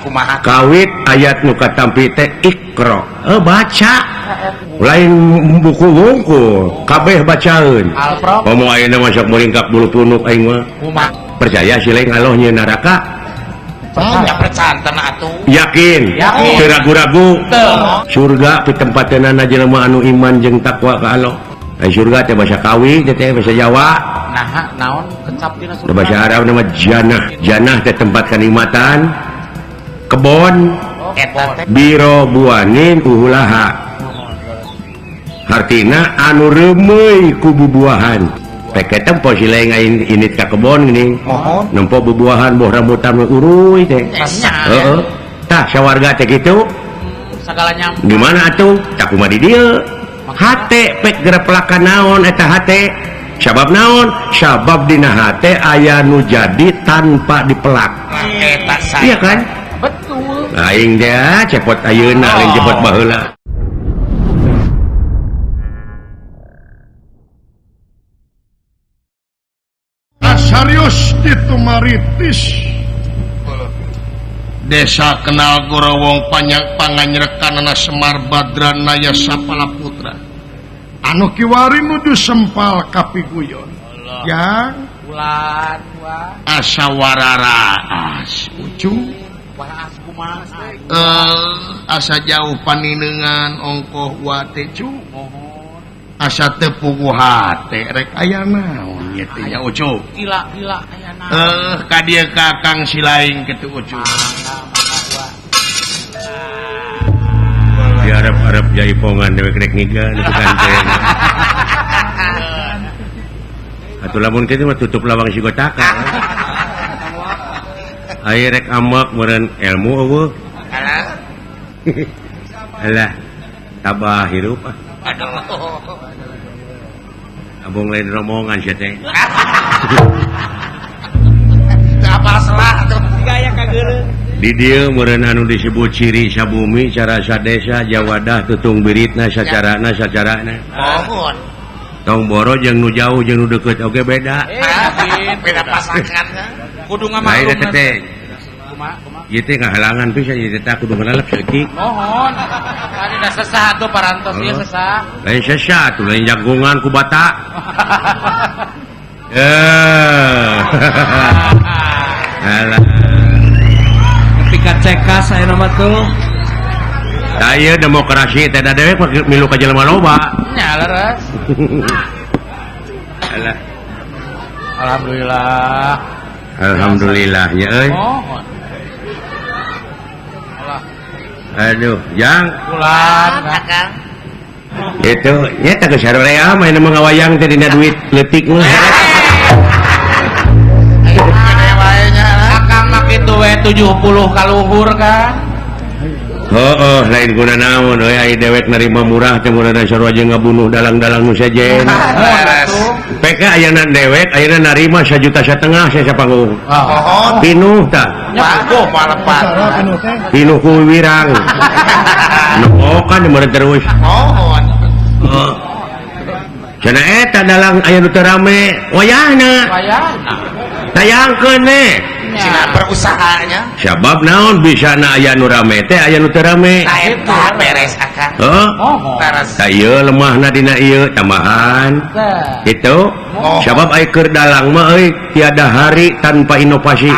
Kumaha kawit ayat nu katampi teh Iqra baca lain buku wungkul kabeh bacaeun komo ayeuna mah sok muringkak bulu punuk aing mah percaya si lain Allah nyieun neraka yakin teu ragu-ragu surga pitempateunana jelema anu iman jeung takwa ka Allah. Ai surga teh bahasa Kawi teh bahasa Jawa nah naon kecap dina surga bahasa Arab nama janah. Janah teh tempat kenikmatan kebon biro buanin uhulaha hartina anu reumeuy ku bubuahan. Peke tempo si lain aing init ka kebon geuning nempo bubuahan boh rambutan uruy teh heeh tah sawarga teh kitu sagalanya di mana atuh tah kumaha di dieu hate pek gereplakan naon eta hate sabab naon sabab dina hate aya nu jadi tanpa dipelak iya kan betul aing teh cepot ayeuna lain cepot baheula. Serius itu maritis desa kenal Gorowong panjang panganyrekanana Semar Badranaya Sapala Putra anu kiwari nuju sempal kapiguyon yang asa wararaas ucu asa jauh paninengan ongkoh wate cu asa teu puguh hate rek aya naon ieu teh nya ucu gila aya naon ka dieu ka Kang Silaing kitu ucu di Arab-Arab jaipongan dewek rek ngiga nu kanten atuh lamun kitu mah tutup lawang si gotaka aya rek amak meureun ilmu eueuh alah tabah hirup ah. Aduh. Abong lain rombongan sia teh. Teu apal selah atuh. Gaya kageuleuh. Di dieu meureun anu disebut ciri sabumi cara sadesa jawadah tutung biritna sacarana sacarana. Mohon. Tong boro jeung nu jauh jeung nu deukeut oge beda. Beda pasangan. Kudu ngamaklum. Lain teh. Ieu teh ngahalangan pisan ieu teh kudu ngalep saeutik. Mohon. Tadi dah sesah tuh parantos ieu sesah. Lain sesah tuh lain jagungan ku bata. Alah. Ketika cekas aya mah tuh. Tah ieu demokrasi teh da dewek milu ka jelema loba. Nya leres. Alah. Alhamdulillah. Alhamdulillah nya euy. Aduh, jang pulang Akang. Itu nya teh geus sarorea mah mah ngawayang teh dina duit leutik mah. Akang mah kitu we 70 kaluhur kan. Heeh, lain guna naon euy ai dewek narima murah teh murah sarua jeung ngabunuh dalang-dalang nu sejen. PK ayeuna dewek ayeuna narima 1,5 juta saya sapanggung. Pinuh tah. Waduh, malepat. Pinuh ku wirang. Nokokan meureun terus. Mohon. Heeh. Cenah eta dalang aya nu teu rame, wayahna. Wayahna. Tayangkeun we. Cina berusahanya. Sabab naon bisa na aya nu rame teh aya nu teu rame. Tah eta beres akang. Heeh. Tah ieu lemahna dina ieu tambahan. Gitu. Sabab ai keur dalang mah euy tiada hari tanpa inovasi.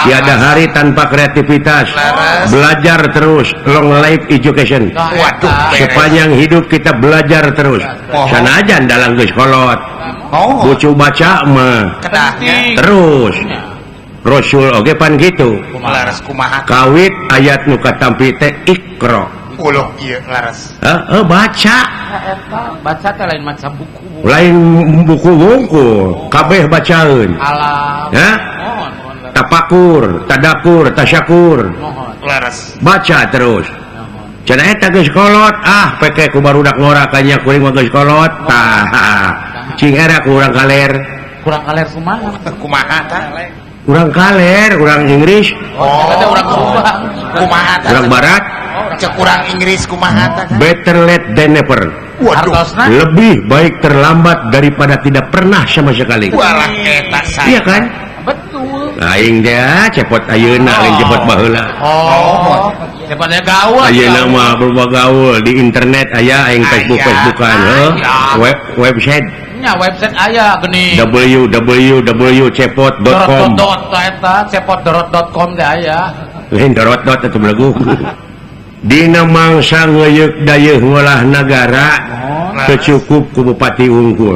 Tiada hari tanpa kreativitas. Belajar terus, long life education. Waduh, sepanjang hidup kita belajar terus. Sanajan dalang geus kolot. Bucu baca mah terus. Rasul oge pan gitu. Kawit ayat nu katampi teh Iqra. Uloh ieu laras. Baca. Baca teh lain maca buku. Lain buku wungkul, kabeh bacaeun. Alam. Tapakur, tadakur, tasyakur. Laras. Baca terus. Cenah eta geus kolot, ah peke ku barudak ngora kanya kuring mah geus kolot. Tah. Cing era ku urang kaler. Kurang kaler kumaha? Kumaha tah? Urang kaler, urang Inggris. Oh, urang Subang. Kumaha tah? Urang barat. Cek urang Inggris kumaha tah? Better late than never. Waduh. Lebih baik terlambat daripada tidak pernah sama sekali. Walah eta saya. Iya kan? Betul. Aing teh cepot ayeuna lain cepot baheula. Oh, cepotnya gaul. Ayeuna mah berubah gaul di internet aya aing Facebook-Facebookan heuh. Website. Nya website aya geuning. www.cepot.com. Eta cepot.com teh aya. Lain dot dot atuh belegu. Dina mangsa ngeuyeuk dayeuh ngolah nagara teu cukup ku bupati unggul.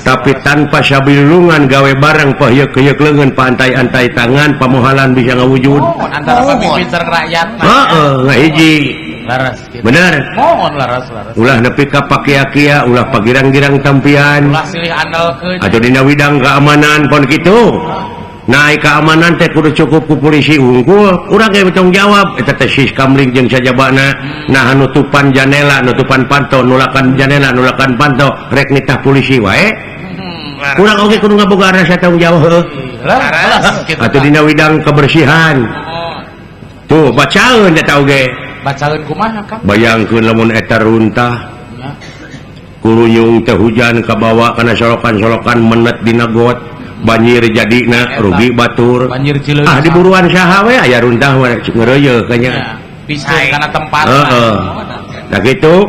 Tapi tanpa sabilulungan gawe bareng pahyeuk-hyeuk leungeun paantai-antai tangan pamohalan bisa ngawujud. Antara pemimpin sareng rakyat. Heeh, ngahiji. Laras gitu. Bener. Mohon laras laras. Ulah nepi ka pakia-kia, ulah pagirang-girang tampian. Ulah silih andalkeun. Atuh dina widang keamanan pon kitu. Naik keamanan teh kudu cukup ku polisi unggul, urang ge tanggung jawab eta teh siskamling jeung sajabana. Nah nutupan janela, nutupan panto, nulakan janela, nulakan panto, rek nitah polisi wae. Urang oge kudu ngaboga rasa tanggung jawab heuh. Atuh dina widang kebersihan. Tuh bacaeun eta oge. Bacaeun kumaha Kang? Bayangkeun lamun eta runtah. Kurunyung teh hujan kabawa kana solokan-solokan menet dina got. Banjir jadina rugi batur. Banjir Cileunca. Ah diburuan saha we aya runtah we ngeureuyeuh kanya. Piseun kana tempat. Heeh. Nah kitu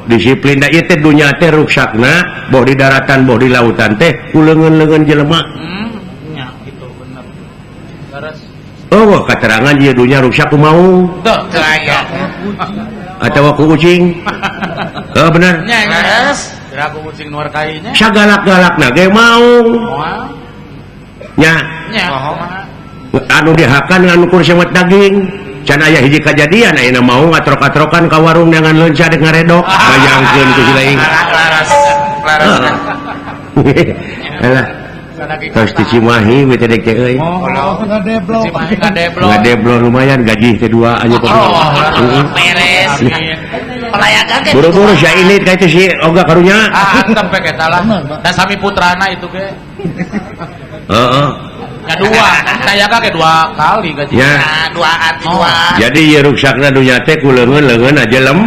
disiplin da ieu teh dunya teh ruksakna boh di daratan boh di lautan teh ku leungeun-leungeun jelema. Nya kitu bener. Leres. Oh, katerangan ieu dunya ruksak ku mau. Teu teu aya. Atawa ku ucing. Heuh bener. Nya leres. Kira ku ucing nu kai nya. Sagalak-galakna ge mau. Moal. Nya. Anu dihakan anu kur semet daging. Can aya hiji kajadian ayeuna mau ngatrok-atrokan ka warung dengan leunca dek ngaredok. Bayangkeun ku si lain. Laras. Laras. Alah. Tos di Cimahi we teh dek teh euy. Cimahi ngadeblo. Ngadeblo lumayan gaji teh dua aja kok. Beres. Pelayakan teh. Buru-buru sia ilit ka itu si Oga karunya. Ah, antep we eta lah. Da sami putrana itu ge. Heeh. Ya dua, saya kan dua kali gaji. Ya. Dua arti dua. Jadi ieu ruksakna dunya teh ku leungeun-leungeun aja jelema.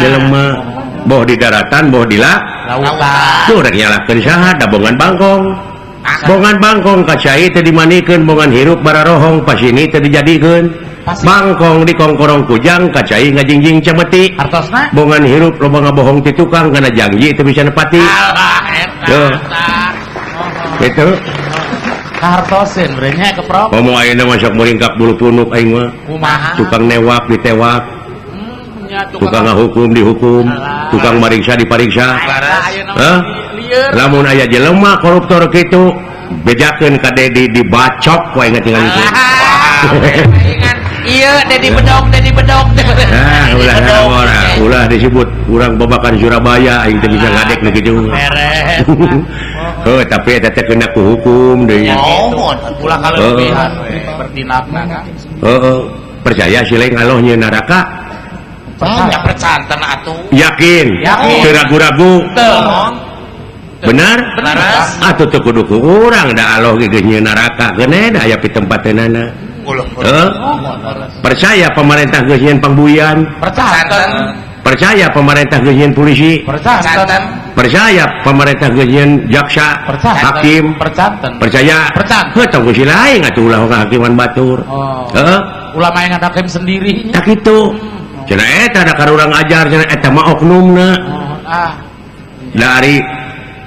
Jelema. Boh di daratan, boh di lautan. Tuh rek nyalahkeun saha da bongan bangkong. Bongan bangkong ka cai teu dimanikeun, bongan hirup bararohong pasini teu dijadikeun. Bangkong dikongkorong kujang ka cai ngajingjing cemeti. Hartosna bongan hirup loba ngabohong ti tukang kana janji teu bisa nepati. Alah eta. Itu hartosin berenya keprok. Ngomong ayeuna mah sok muringkak bulu punuk aing mah. Kumaha? Tukang newak ditewak. Tukang ngahukum dihukum, tukang mariksa dipariksa. Hah? Lamun aya jelema koruptor kitu bejakeun ka Dedi dibacok ku aing tinggal itu. Iya, Dedi bedog, Dedi bedog. Nah, ulah ulah disebut urang babakan Surabaya aing teh bisa ngadek nu kitu. Beres. Heuh, tapi eta teh kena ku hukum deui. Ulah kaleubihan we bertindakna. Heeh, percaya si lain Allah nyieun neraka? Percaya percanten atuh. Yakin. Teu ragu-ragu. Benar? Atuh teu kudu ku urang da Allah ge geus nyieun neraka geuneh da aya pitempateunana. Percaya pemerintah geus nyieun pangbuyan? Percaya. Percaya pemerintah geus nyieun polisi? Percaya. Percaya pemerintah geus nyieun jaksa, hakim? Percaya. Heuh tong ku si lain atuh ulah ngahakiman batur. Heeh. Ulah main hakim sendiri. Tak kitu. Cenah eta da karurang ajar cenah eta mah oknumna. Dari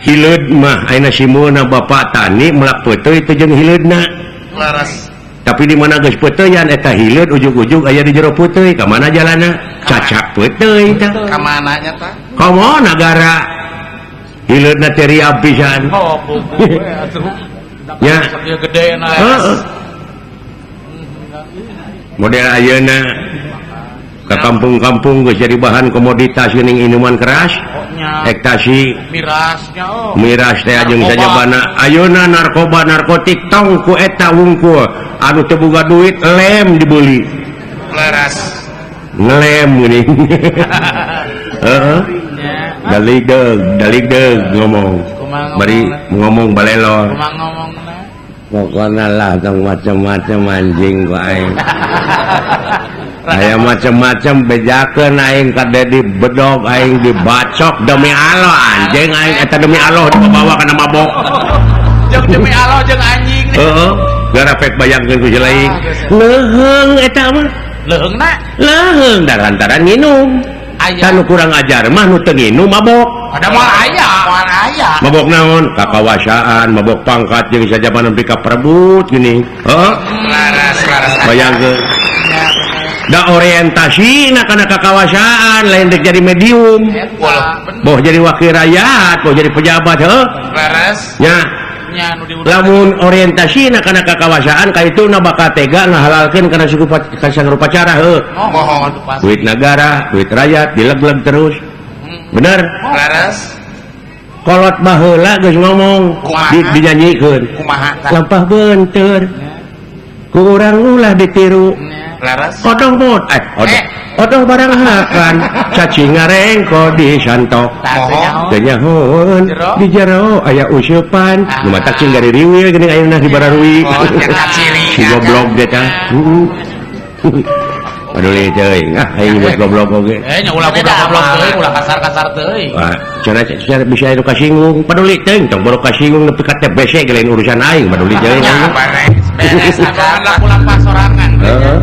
hileud mah ayeuna simulna bapak tani melak peuteuy teh jeung hileudna. Laras. Tapi di mana geus peuteuyan eta hileud ujug-ujug aya di jero peuteuy, ka mana jalanna? Cacak peuteuy tah. Ka mana nya tah? Komo nagara hileudna teh riab pisan. Oh, buku we atuh. Nya gede na. Heeh. Model ayeuna ka kampung-kampung geus jadi bahan komoditas geuning minuman keras, ekstasi, mirasnya oh. Miras teh jeung sajabana. Ayeuna narkoba narkotik tong ku eta wungkul anu teu boga duit lem dibeli. Leras. Ngelem geuning. Heeh. Dalig deug ngomong. Bari ngomong balelor. Kumaha ngomongna? Pokona lah tong macam-macam anjing ku aing. Aya macam-macam bejakeun aing ka Dedi bedog aing dibacok demi Allah anjing aing eta demi Allah dibawa kana mabok. Jeung demi Allah jeung anjing. Heeh. Garapek bayangkeun ku lain. Leuheung eta mah. Leuheungna? Leuheung darantaran nginum. Aya nu kurang ajar mah nu teu nginum mabok. Ada moal aya. Moal aya. Mabok naon? Kakawasaan, mabok pangkat jeung sajaban nepi ka perebut gini. Heeh. Laras laras. Bayangkeun. Da orientasi na kana kakawasaan lain dek jadi medium. Boh jadi wakil rakyat, boh jadi pejabat heuh. Laras. Nya. Lamun orientasi na kana kakawasaan ka itu na bakal tega ngahalalkeun kana suku kasang upacara heuh. Duit negara, duit rakyat dileg-leg terus. Bener? Laras. Kolot baheula geus ngomong dinyanyikeun. Kumaha? Lampah beunteur. Ku urang ulah ditiru. Laras. Odong bot, odong barang hakan, cacing ngarengko di santok. Teu nyahoeun di jero aya useupan, nu matak cing gari riwil geuning ayeuna di bararui. Si goblok teh tah. Paduli teuing, ah aing buat goblok oge. Nya ulah goblok teuing, ulah kasar-kasar teuing. Wah, cara bisa anu kasinggung, paduli teuing tong boro kasinggung nepi ka TBC ge lain urusan aing, paduli teuing. Beres laku lampah sorangan. Heeh.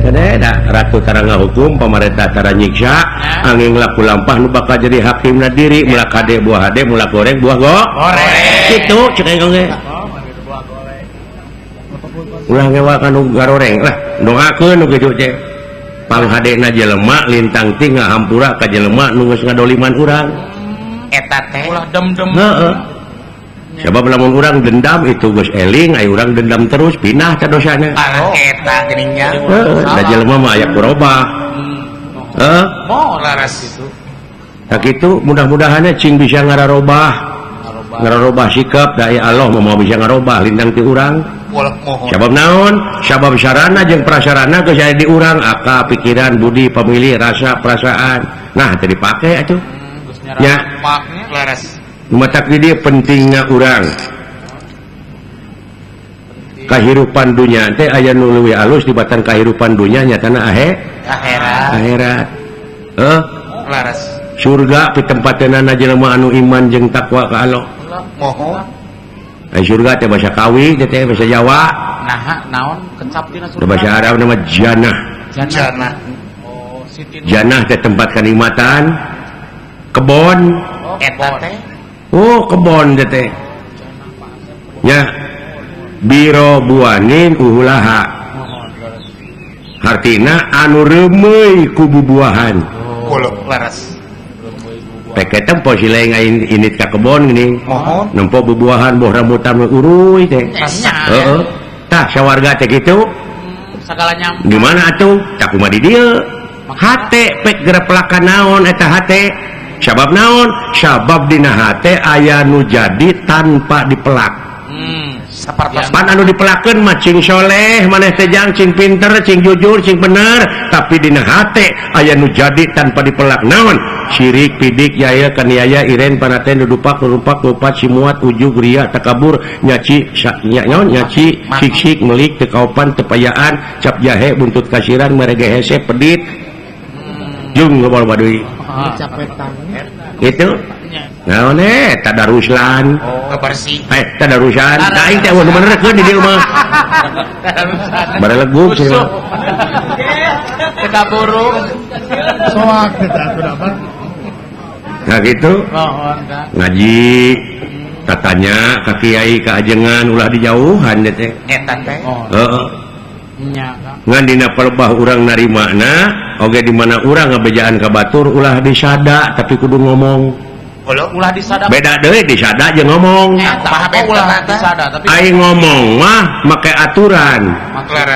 Kada ratu tara ngahukum, pamarentah tara nyiksa, angin laku lampah nu bakal jadi hakimna diri, mulak hade buah hade, mulak goreng buah goreng. Kitu cek aing oge. Ulah ngewa ka nu garoreng lah, doakeun nu kitu teh. Panghadena jelema lintang ti ngahampura ka jelema nu geus ngadoliman urang. Eta teh ulah dem-dem. Heeh. Sebab lamun urang dendam itu geus eling, aya urang dendam terus pindah ka dosana. Ah eta geuning nya. Heeh, da jelema mah aya kurobah. Heeh. Moh laras kitu. Tah kitu mudah-mudahannya cing bisa ngararobah. Ngararobah sikap da aya Allah mah bisa ngarobah lintang ti urang. Sabab naon? Sabab sarana jeung prasarana geus aya di urang, akal, pikiran, budi, pamilih, rasa, perasaan. Nah, teu dipake atuh. Nya laras. Matak di dieu pentingna urang. Kahirupan dunya teh aya nu leuwih alus dibatan kahirupan dunya nyatana akhirat. Akhirat. Heuh? Laras. Surga pitempateunana jelema anu iman jeung takwa ka Allah. Moho. Ai surga teh bahasa Kawi teh bahasa Jawa. Naha naon kecap dina surga. Bahasa Arab nama janah. Janah. Oh, janah teh tempat kenikmatan, kebon. Oh, eta teh. Oh, kebon teh. Nya biro buanin uhulaha. Hartina anu reumeuy ku bubuahan. Oh, laras. Peke tempo si lain aing init ka kebon geuning. Mohon. Nempo bubuahan boh rambutan uruy teh. Heeh. Tah sawarga teh kitu. Sagalanya. Gimana atuh? Tah kumaha di dieu? Hate pek gereplakan naon eta hate? Sabab naon? Sabab dina hate aya nu jadi tanpa dipelak. Pan anu dipelakeun mah cing soleh, maneh teh jang cing pinter, cing jujur, cing bener, tapi dina hate aya nu jadi tanpa dipelak naon? Syirik, pidik, yaya, kaniaya, iren, panaten, dudupak, nurupak, lupat, simuat, ujug, ria, takabur, nyaci, naon, nyaci, siksik, melik, tekaopan, tepayaan, cap jahe, buntut kasiran, merege hese, pedit, jung ngobol baduy. Gitu. Naon tadaruslan. Oh, bersih. Tadarusan. Da aing teh eueuh nu benerkeun di dieu mah. Bareleguk sih mah. Kita burung. Soak kita atuh dapat. Nah gitu. Ngaji tatanya ka kiai ka ajengan ulah dijauhan teh. Eta teh. Heeh. Ngan dina pelebah urang narimana oge di mana urang ngabejaan ka batur ulah disada tapi kudu ngomong. Ulah disada. Beda deui disada jeung ngomong. Ulah disada tapi aing ngomong mah make aturan,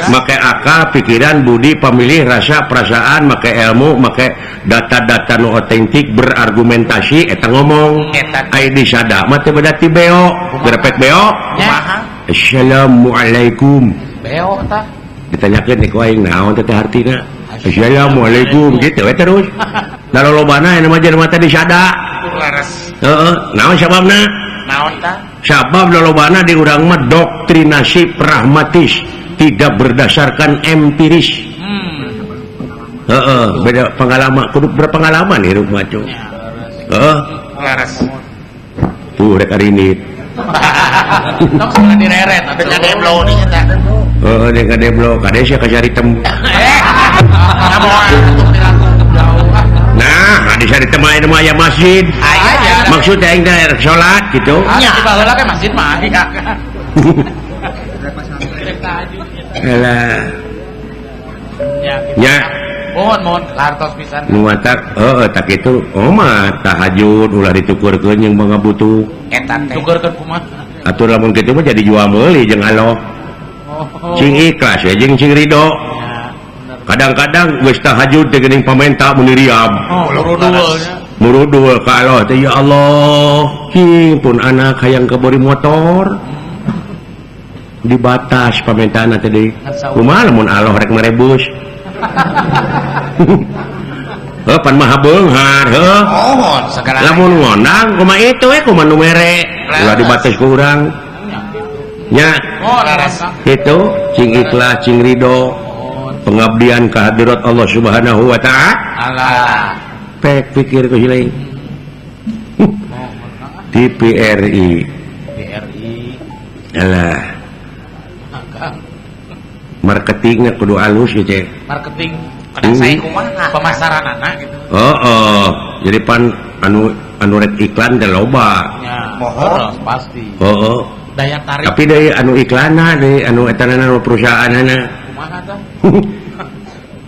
make akal, pikiran, budi, pamilih, rasa, perasaan, make ilmu, make data-data nu otentik, berargumentasi eta ngomong. Aing disada mah teu beda ti beo, gerepek beo. Kumaha? Assalamualaikum. Beo tah. Ditanyakeun ku aing naon teh hartina. Assalamualaikum gitu we terus. Da lolobana aya mah jelema teh disada. Laras. Heeh, naon sababna? Naon tah? Sabab lolobana di urang mah doktrinasi pragmatis, tidak berdasarkan empiris. Heeh, beda pengalaman, kudu berpengalaman hirup mah cuy. Heeh. Laras. Tuh rek arinit. Tong salah direret atuh. Ngadeblo dinya teh. Heeh, dek ngadeblo kade sia kasaritem. Nah, di Saritem aya mah aya masjid. Aya. Maksud aing teh rek salat gitu. Nya baheula ke masjid mah aya. Alah. Ya. Mohon lartos pisan. Nu matak heeh tak kitu. Oh mah tahajud ulah ditukurkeun jeung mangabutuh. Eta teh. Tukurkeun kumaha? Atuh lamun kitu mah jadi jual meuli jeung Allah. Cing ikhlas ya jeung cing ridho. Kadang-kadang geus tahajud teh geuning pamenta mun riab. Murudul ka Allah teh ya Allah, cing pun anak hayang kabori motor. Dibatas pamentaanna teh deui. Kumaha lamun Allah rek marebus. Heuh pan maha beunghar heuh. Mohon segala. Lamun ngondang kumaha itu we kumaha nu mere. Ulah dibatas ku urang. Nya. Kitu cing ikhlas cing ridho. Pengabdian kehadirat Allah Subhanahu wa ta'ala. Pek pikir ku hilang. TPRI. Alah. Marketingnya kudu alus ya, Cek. Marketing kada sae kumaha pemasaranana gitu. Heeh, jadi pan anu anu rek iklan teh loba. Ya, mohon pasti. Heeh. Daya tarik. Tapi deui anu iklanna deui anu etanana anu perusahaanana. Kumaha tah?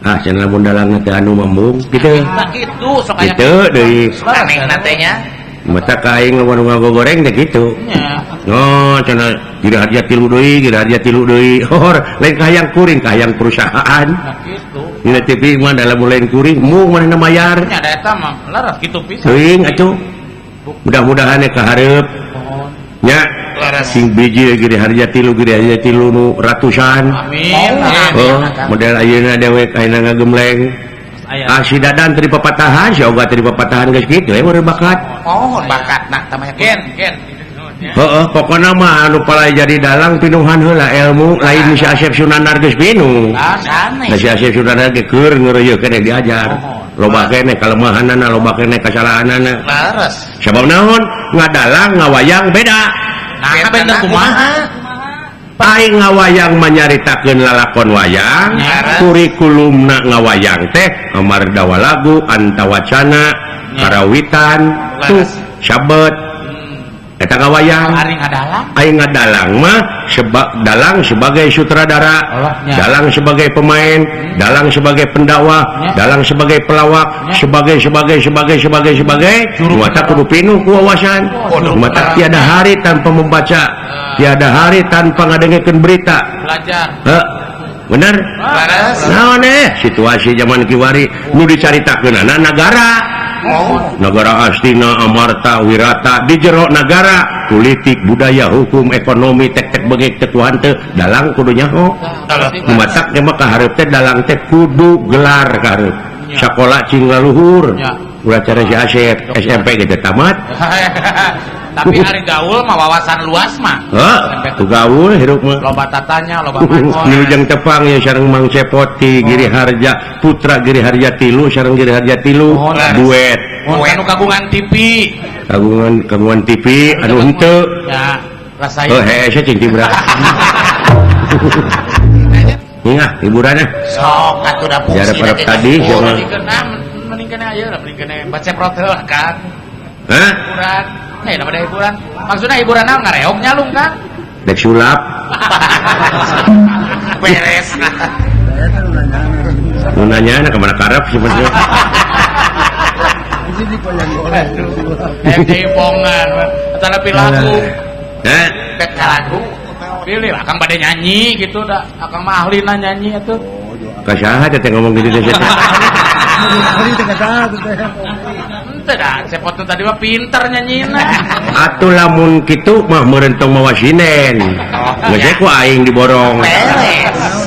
Ah, cenah lamun dalangna teh anu mambung kitu. Tah kitu sok aya. Kitu deui. Anehna teh nya. Mata ka aing lamun ngagoreng teh kitu. Nya. Oh, cenah Giri Harja tilu deui, Giri Harja tilu deui. Hor, lain kahayang kuring, kahayang perusahaan. Nah kitu. Dina TV mah dalam lain kuring, mung manehna mayar. Nya da eta mah leres kitu pisan. Teuing atuh. Mudah-mudahan ka hareup. Nya. Sing biji Giri Harja tilu, Giri Harja tilu nu ratusan. Amin. Oh, model ayeuna dewek ayeuna ngagemleng. Ah si Dadan teu dipapatahan, si Oga teu dipapatahan geus kitu we meureun bakat. Oh, bakatna tah mah gen gen. Heeh, pokona mah anu palai jadi dalang pinuhan heula ilmu, lain si Asep Sunandar geus pinuh. Nah, si Asep Sunandar ge keur ngeureuyeuh keneh diajar. Loba keneh kalemahanana, loba keneh kasalahanana. Leres. Sabab naon? Ngadalang ngawayang beda. Nah, beda kumaha? Aing ngawayang manyaritakeun lalakon wayang, kurikulumna ngawayang teh amardawa lagu, antawacana, karawitan, tuh sabet. Eta ngawayang. Aing ngadalang mah dalang sebagai sutradara, dalang sebagai pemain, dalang sebagai pendakwah, dalang sebagai pelawak, sebagai sebagai sebagai sebagai sebagai. Mata kudu pinuh ku wawasan. Mata tiada hari tanpa membaca, tiada hari tanpa ngadengekeun berita. Belajar. Heh, bener? Naon situasi zaman kiwari nu dicaritakeunana nagara. Negara Astina, Amarta, Wirata di jero nagara, politik, budaya, hukum, ekonomi, tek-tek bengek tek hanteu dalang kudu nyaho. Matak teh mah kahareup teh dalang teh kudu gelar kahareup. Sakola cing laluhur. Ulah cara si Asep SMP ge tamat. Tapi ari gaul mah wawasan luas mah. Heuh, tu gaul hirup mah. Loba tatanya, loba makon. Wilujeng tepang ya sareng Mang Cepoti, Giri Harja, Putra Giri Harja tilu sareng Giri Harja tilu, duet. Anu kagungan TV. Kagungan TV anu henteu. Ya, rasai. Oh, hese cing tibra. Ningah hiburanna. Sok atuh da fungsi. Jarep tadi siapa? Mending kene ayeuna, mending kene baceprot heula kan. Hah? Hiburan. Eh, daripada hiburan. Maksudnya hiburan naon ngareog nyalung kan? Dek sulap. Beres. Nu nanya ka mana karep sebenarnya. Eh, jaipongan. Atana pilaku. Heh, pek lagu. Pilih akang bade nyanyi gitu da. Akang mah ahlina nyanyi atuh. Ka saha teh ngomong gitu teh. Teu da, Cepot tadi mah pinter nyanyina. Atuh lamun kitu mah meureun tong mawa sinen. Geus ku aing diborong. Beres.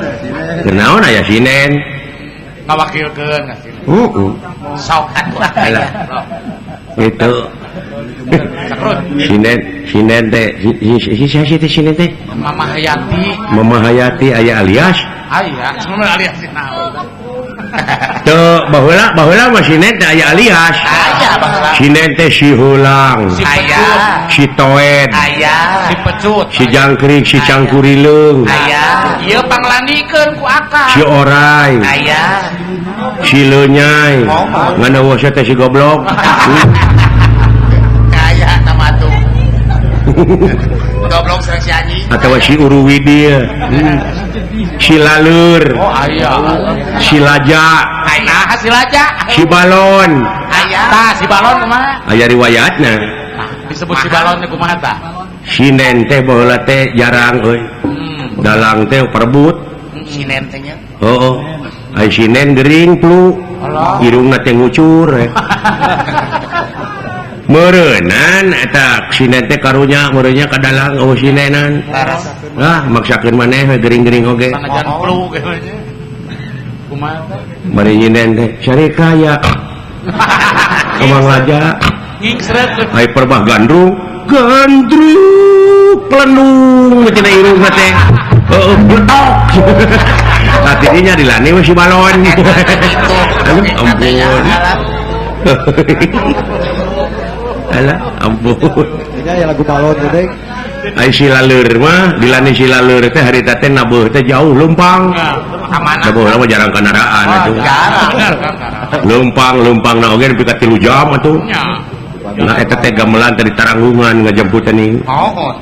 Kunaon aya sinen? Ngawakilkeun ka sinen. Heeh. Sok atuh. Alah. Gitu. Sinen sinen teh si si teh sinen teh Mama Hayati. Mama Hayati aya alias? Aya, sebenarnya alias naon. Teu baheula baheula mah sinden teh aya alias. Aya baheula. Sinden teh si Heulang. Aya. Si Toed. Aya. Si Pecut. Si Jangkrik, si Cangkurileung. Aya. Ieu panglandikeun ku akang. Si Orai. Aya. Si Leunyai. Ngan eueuh teh si goblok. Aya nama tuh. Goblok sareng si anjing. Atawa si Uruwidil. Si Lalur. Oh aya. Si Laja. Nah, si Laja. Si Balon. Aya. Tah si Balon kumaha? Aya riwayatna. Nah, disebut si Balon teh kumaha tah? Sinden teh baheula teh jarang euy. Dalang teh perebut. Sinden teh nya. Heeh. Ai sinden gering flu. Irungna teh ngucur. Meureunnan eta sinden teh karunya meureunnya ka dalang eueuh sindenan. Ah, maksakeun maneh we gering-gering oge. Sanajan flu ge nya. Kumaha teh? Bari nyinden teh cari kaya. Kamang Laja. Ngingsreut. Ai perbah gandrung, gandrung pelendung cenah irungna teh. Heeh, bletok. Tah tidinya dilani we si Balon. Aduh, ampun. Alah, ampun. Ini ya lagu balon teh. Ai si Laleur mah dilani si Laleur teh harita teh nabuh teh jauh leumpang. Kamana? Nabuh mah jarang kendaraan atuh. Leumpang leumpang na oge nepi ka 3 jam atuh. Nah eta teh gamelan teh di Taranggungan ngajemputan ieu. Mohon.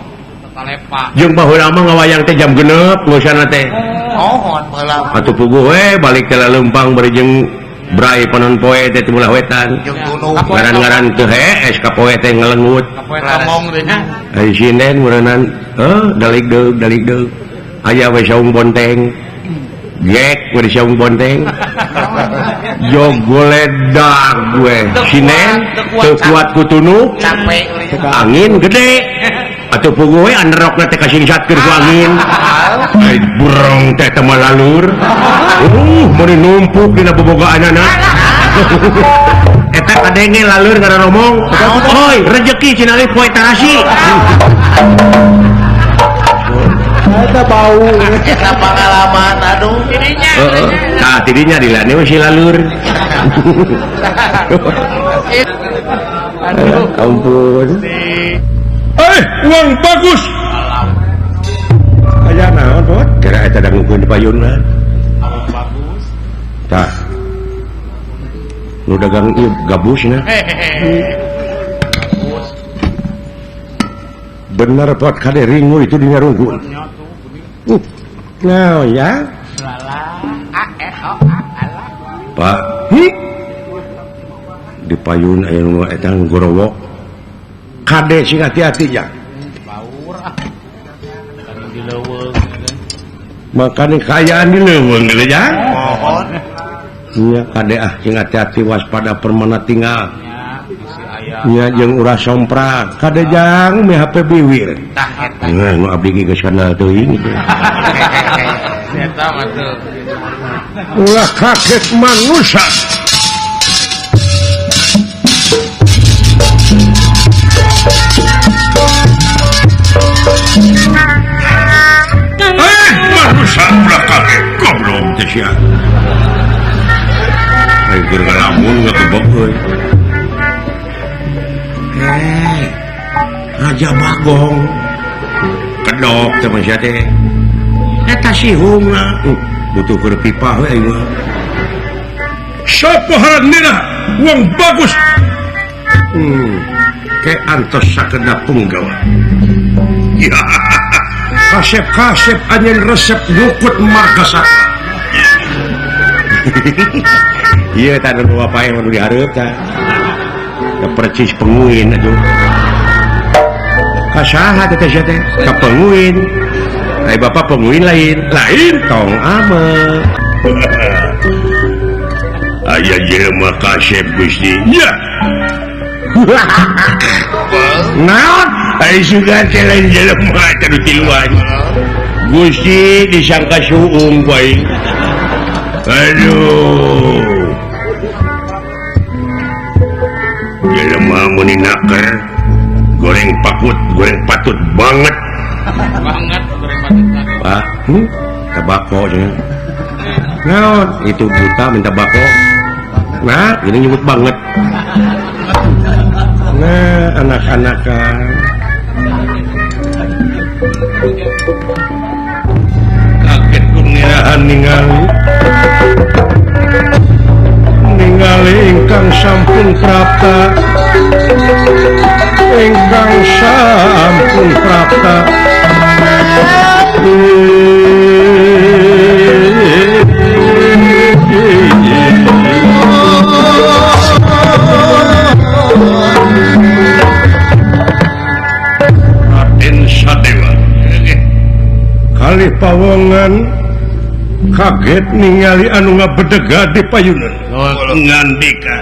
Jeung baheula mah ngawayang teh jam 6 geusana teh. Mohon baheula. Atuh puguh we balik teh leumpang bari jeung brai panon poe teh ti belah wetan. Ngaran-ngaran teu hees ka poe teh ngelengut. Ka poe tomong teh nya. Ai sinden meureunnan heuh dalik deug dalik deug. Aya we saung bonteng. Gek we saung bonteng. Jogoledag gue. Sinden teu kuat ku tunuk. Capek angin gede. Atuh puguh we anderokna teh kasingsatkeun ku angin. Ai burung teh teu malalur. Meuni numpuk dina bobogaanana. Eta kadenge lalur ngararomong. Oi, rejeki cenah euy poe tarasi. Eta bau. Eta pangalaman aduh. Tidinya. Heeh. Tah tidinya dilane we si lalur. Aduh, ampun. Uang bagus. Aya naon, Bot? Kira eta dangukeun di payunna. Bagus. Tah. Nu dagang ieu gabusna. Bagus. Bener pot kade ringu itu dina rungkun. Nah, ya. A E O A ala. Pak, di payun aya nu eta gorowok. Kade sing hati-hati ya. Baur ah. Di leuweung. Makane kaayaan di leuweung geus ya. Mohon. Nya kade ah sing hati-hati waspada permana tinggal. Nya Nya jeung ulah somprak. Kade jang mi HP biwir. Tah eta. Nah, nu abdi geus kenal teuing gitu. Eta mah tuh. Ulah kaget manusia. Manusia ulah kaget goblok teh sia. Ayo keur ngalamun ngagebok euy. Raja Bagong kedok teh manusia teh. Eta si Hunga butuh keur pipa we aing mah. Sapa haranna wong bagus. Ke antos sakedap punggawa. Ya. Kasep-kasep anjeun resep nyukut margasaka. Ieu tah nu bapak nu dihareup tah. Da percis penguin atuh. Ka saha teh sia teh? Ka penguin. Ai bapak penguin lain. Lain tong ame. Aya jelema kasep Gusti. Ya. Naon? Ai sugan teh lain jelema teh nu tiluan. Gusti disangka suung bae. Aduh. Jelema mun naker goreng pakut, goreng patut banget. Banget goreng patut. Pak, tabako cenah. Naon itu buta minta bako. Nah, ini nyebut banget. Nah, anak-anakan. Kaget kungirahan ningali. Ningali ingkang sampun prapta. Ingkang sampun prapta. Raden Sadewa kali pawongan kaget ningali anu ngabedega di payunan ngandika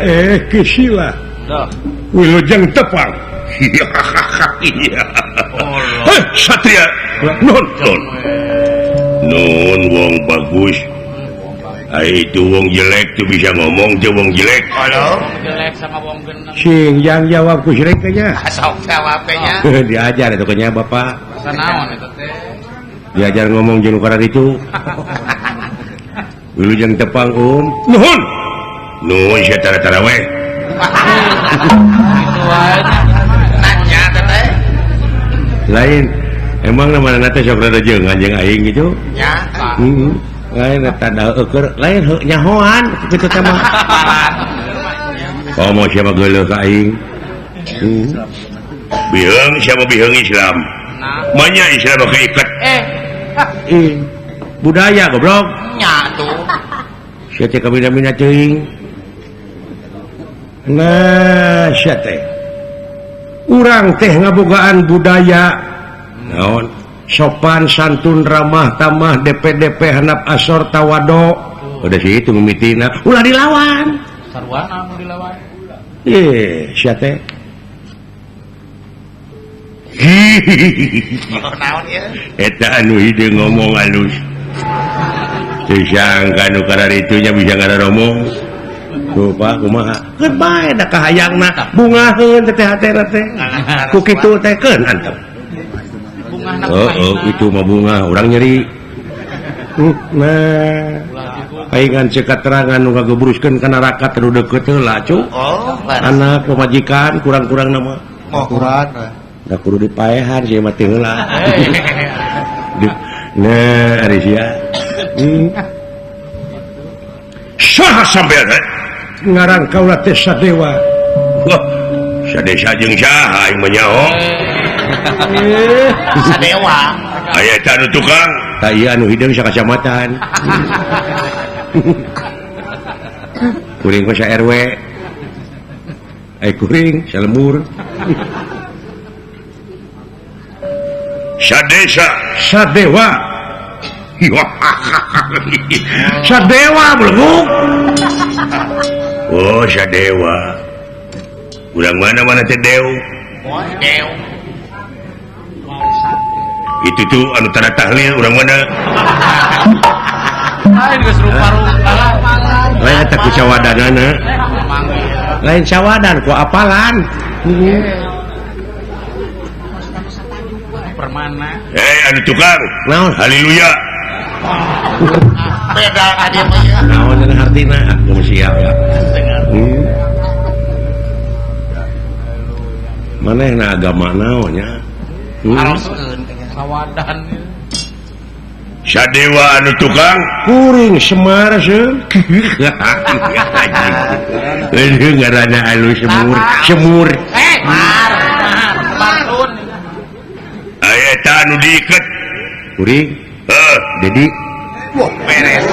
kisila wilujeng tepang. Heh satria nun nun nun wong bagus. Ai itu wong jelek tuh bisa ngomong tuh wong jelek. Halo. Jelek sama wong geneng. Sing yang jawab ku jelek kayaknya. Sok jawab kayaknya. Diajar itu kayaknya bapak. Basa naon eta teh? Diajar ngomong jeung nu itu. Wilujeng tepang um. Nuhun. Nuhun sia tara-tara we. Kitu wae. Nanya teh. Lain emang namana teh sok rada jeung anjing aing gitu. Nya. Heeh. Lain eta da eueur lain heuh nyahoan kitu teh mah. Komo siapa geuleuh ka aing. Biheung siapa biheung Islam. Manya Islam make iket. Budaya goblok. Nya tuh. Sia teh kabina-bina teuing. Nah, sia teh. Urang teh ngabogaan budaya. Naon? Sopan santun ramah tamah DP-DP handap asor tawado. Udah sih itu mimitina ulah dilawan. Sarwana nu dilawan. Sia teh. Naon ieu? Eta anu hideung ngomong alus. Teu sangka nu kararitunya bisa ngararomong. Tuh Pak kumaha? Keun bae da kahayangna bungaheun teh hatena teh. Ku kitu teh keun antep. Oh, itu mah bunga orang nyeri. Nah, paingan cek keterangan nu ngagebruskeun ka neraka teu deukeut heula cu. Oh, anak pamajikan kurang-kurang nama. Oh, kurang. Da kudu dipaehan sieun mah teu heula. Nah, ari sia. Saha sampean teh? Ngaran kaula teh Sadewa. Wah, sadesa jeung saha aing mah nyaho. Sadewa. Aya eta anu tukang. Tah ieu anu hideung sakacamatan. Kuring mah sa RW. Ai kuring salembur. Sadesa Sadewa. Sadewa belenguk. Oh, Sadewa. Urang mana-mana teh Dew. Oh, Dew. Itu tuh anu tanda tahlil urang mana? Lain geus rupa-rupa. Lain eta ku cawadanana. Lain cawadan ku apalan. Permana. Anu tukang. Naon? Haleluya. Beda adi mah ya. Naon cenah hartina? Aku siap ya. Manehna agama naon nya? Aroskeun sawadan. Sadewa anu tukang kuring Semar seun. Leuh ngaranna alus semur, semur. Mar. Marun. Aya eta anu diiket. Kuring. Heuh, Dedi. Wah, beres.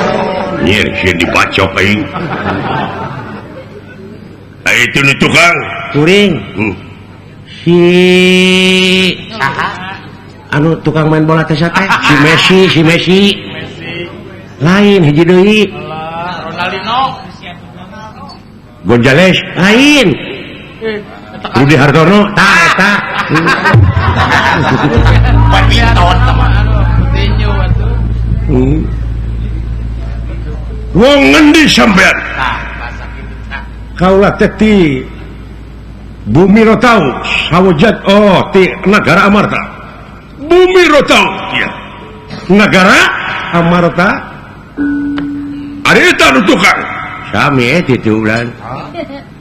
Nyir sieun dibacok aing. Aya itu nu tukang kuring. Si saha? Anu tukang main bola teh teh si Messi, si Messi. Lain hiji deui. Ronaldinho. Gonzales lain. Rudi Hartono tah eta. Badminton sama tinju atuh. Wong ngendi sampean? Tah, bahasa kitu tah. Kaula teh ti Bumi Rotau, Sawujat oh ti Nagara Amarta. Bumi Rotau, iya. Nagara Amarta. Ari eta nu tukang. Sami titu bulan.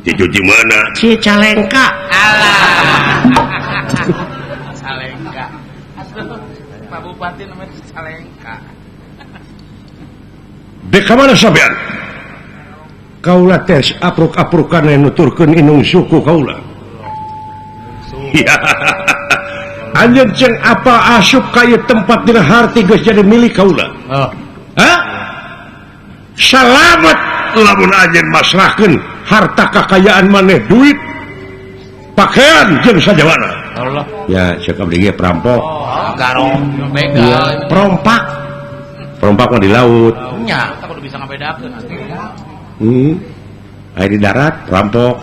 Titu di mana? Cicalengka. Alah. Cicalengka. Pak Bupati namanya Cicalengka. Dek ka mana sampean? Kaula teh apruk-aprukan nuturkeun inung suku kaula. Anjeun ceng apa asup ka ieu tempat dina harti geus jadi milik kaula. Oh. Hah? Salamet lamun anjeun masrahkeun harta kakayaan maneh duit, pakaian jeung sajawana. Allah. Ya, cek abdi ge perampok. Oh, garong, begal, perompak. Perompak mah di laut. Nya, kita kudu bisa ngabedakeun atuh. Aya di darat perampok.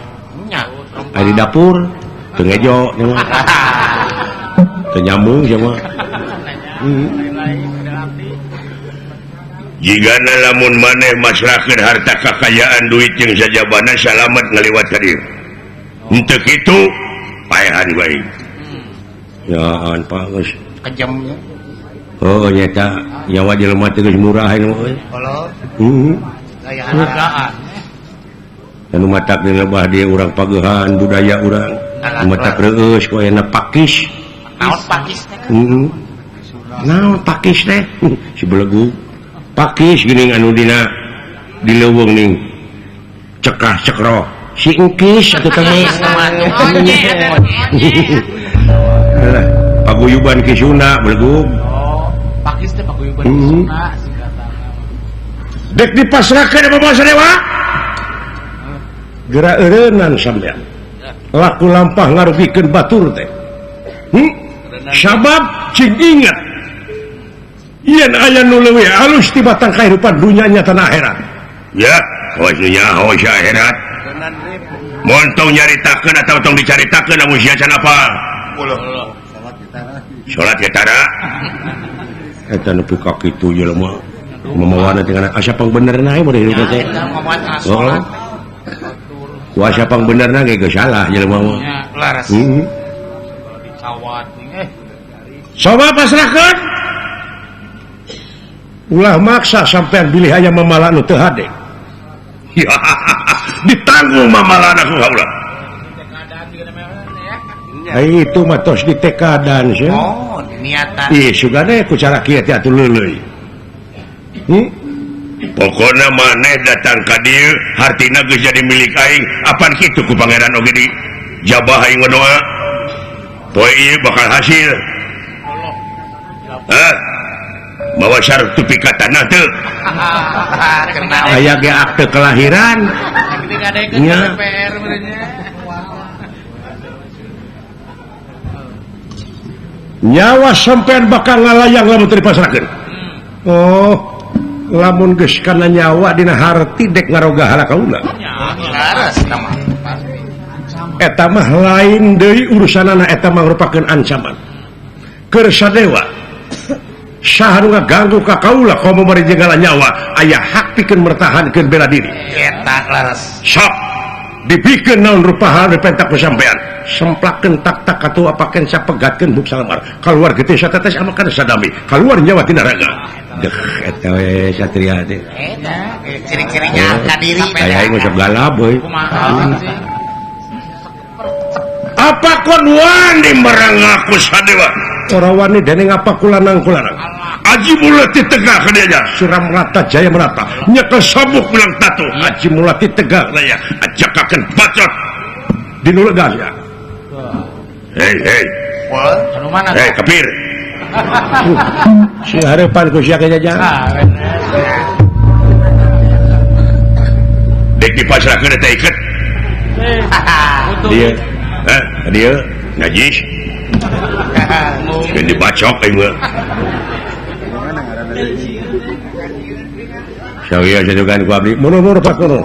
Nya, aya di dapur teu ngejo nya mah. Teu nyambung sia mah. Jigana lamun maneh masrahkeun harta kakayaan duit jeung sajabana salamet ngaliwat ka dieu. Henteu kitu paehan bae. Ya an Pak geus kejamnya. Oh nyata nyawa jelema teh geus murah ayeuna mah euy. Halo. Anu matak dilebah dia urang pagehan budaya urang. Anu matak reueus ku ayeuna pakis. Naon pakis teh? Naon pakis teh? Si belegu. Pakis geuning anu dina di leuweung ning cekah cekro. Si engkis atuh teh mah. Alah, paguyuban Ki Sunda belegu. Oh, pakis teh paguyuban Ki Sunda singkatan. Dek dipasrahkeun apa Sadewa? Geura eureunnan sampean. Laku lampah ngarugikeun batur teh. Sabab cing inget yen aya nu leuwih alus tibatan kahirupan dunya nya tanah akhirat. Ya, hos dunya hos akhirat. Mun tong nyaritakeun atawa tong dicaritakeun lamun sia can apa? Salat ge tara. Eta nepi ka kitu jelema. Mamawana teh asa pangbenerna we hirup teh. Heeh. Ku asa pangbenerna ge geus salah jelema mah. Laras. Dicawat eh. Coba pasrahkeun. Ulah maksa sampean bilih aya mamala nu teu hade. Ditanggung mamalana ku kaula. Ai itu mah tos ditekadan sia. Oh, niatan. Ih, sugane ku cara kieu teh atuh leuleuy. Pokona maneh datang ka dieu hartina geus jadi milik aing. Apan kitu ku pangeran oge di jabah aing ngadoa. Poe ieu bakal hasil. Hah? Mawa sertifikat tanah teu. Aya ge akte kelahiran. Nya. Nyawa sampean bakal ngalayang lamun teu dipasrahkeun. Oh, lamun geus kana nyawa dina harti dek ngaroga hala kaula. Eta mah lain deui urusanana, eta mah merupakeun ancaman. Keur Sadewa saha nu ngaganggu ka kaula komo bari jenggala nyawa aya hak pikeun mertahankeun bela diri. Eta leres. Sok dipikeun naon rupa hal dipentak ku sampean. Semplakeun tak-tak atuh apakeun sapegatkeun buk salamar. Kaluar getih satetes amakan sadami, kaluar nyawa tina raga. Deh eta we satria teh. Eta ciri-cirinya ka diri. Aya aing sok galap euy. Kumaha sih? Apa kon wani merang aku Sadewa? Ora wani dening apa kulanang-kulanang. Aji mulati tegak ka dieu suram rata jaya merata. Nyekel sabuk bilang tatu. Aji mulati tegak daya ajakakeun bacot di nu legas ya. Hei hei. Anu mana? Hei kepir. Si hareupan ku sia jajan. Dek dipasrahkeun eta iket. Dia. Hah, dia najis. Sieun dibacok aing mah. Sawieu satukan ku abdi mundur Pak mundur.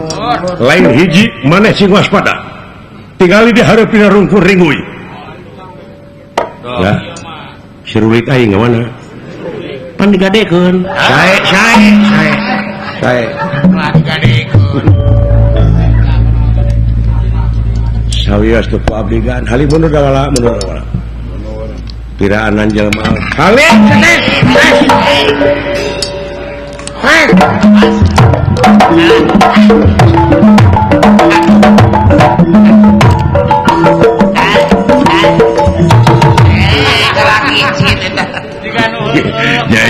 Lain hiji maneh sing waspada. Tingali di hareupeun rungkur ringui. Ya. Sirulit aing ka mana? Pan digadekeun. Sae sae sae. Sae. Lah digadekeun. Sawios teu ku abdi gan. Halim mundur dawala mundur dawala. Piraanan jelema. Halim ceneh. Hei.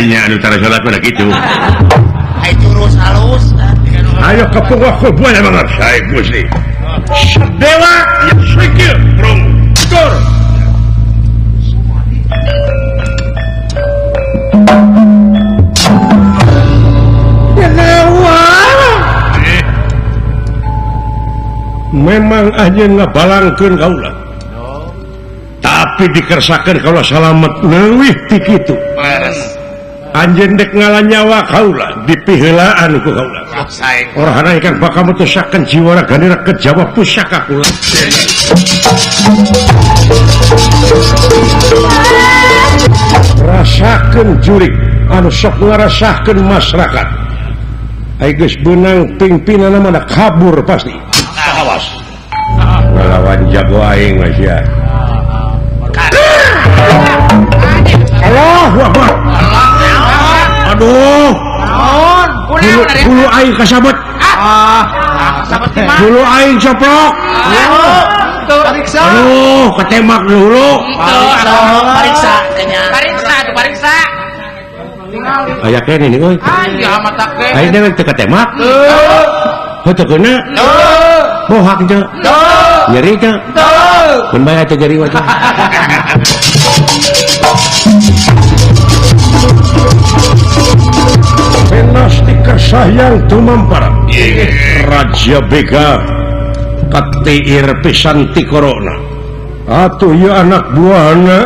Nya anu tara salat mah kitu. Ai jurus halus. Ayo kepunggah ku buaya banget sae Gusti. Dewa ya sikil prung. Tur. Memang anjeun ngabalangkeun kaula. Tapi dikersakeun kaula salamet leuwih ti kitu. Anjeun dek ngalah nyawa kaula dipiheulaan ku kaula. Orhana ikan bakal mutusakeun jiwa ragane ke Jawa pusaka kula. Rasakeun jurik anu sok ngarasakeun masyarakat. Ai geus beunang pingpinanna mah kabur pasti. Awas. Ngalawan jago aing mah sia. Allahu Akbar. Aduh. Bulu aing kasabet. Bulu aing coplok. Pariksa. Aduh, ketemak dulu. Pariksa kayaknya. Pariksa tuh pariksa. Aya kene nih euy. Aya mata kene. Aing teh teu ketemak. Heuh teu keuna. Bohak teu. Nyeri teu. Mun bae teu nyeri wae. Penasti kersayang tumampara Raja Bega katiir pisan ti corona. Atuh ieu anak buahna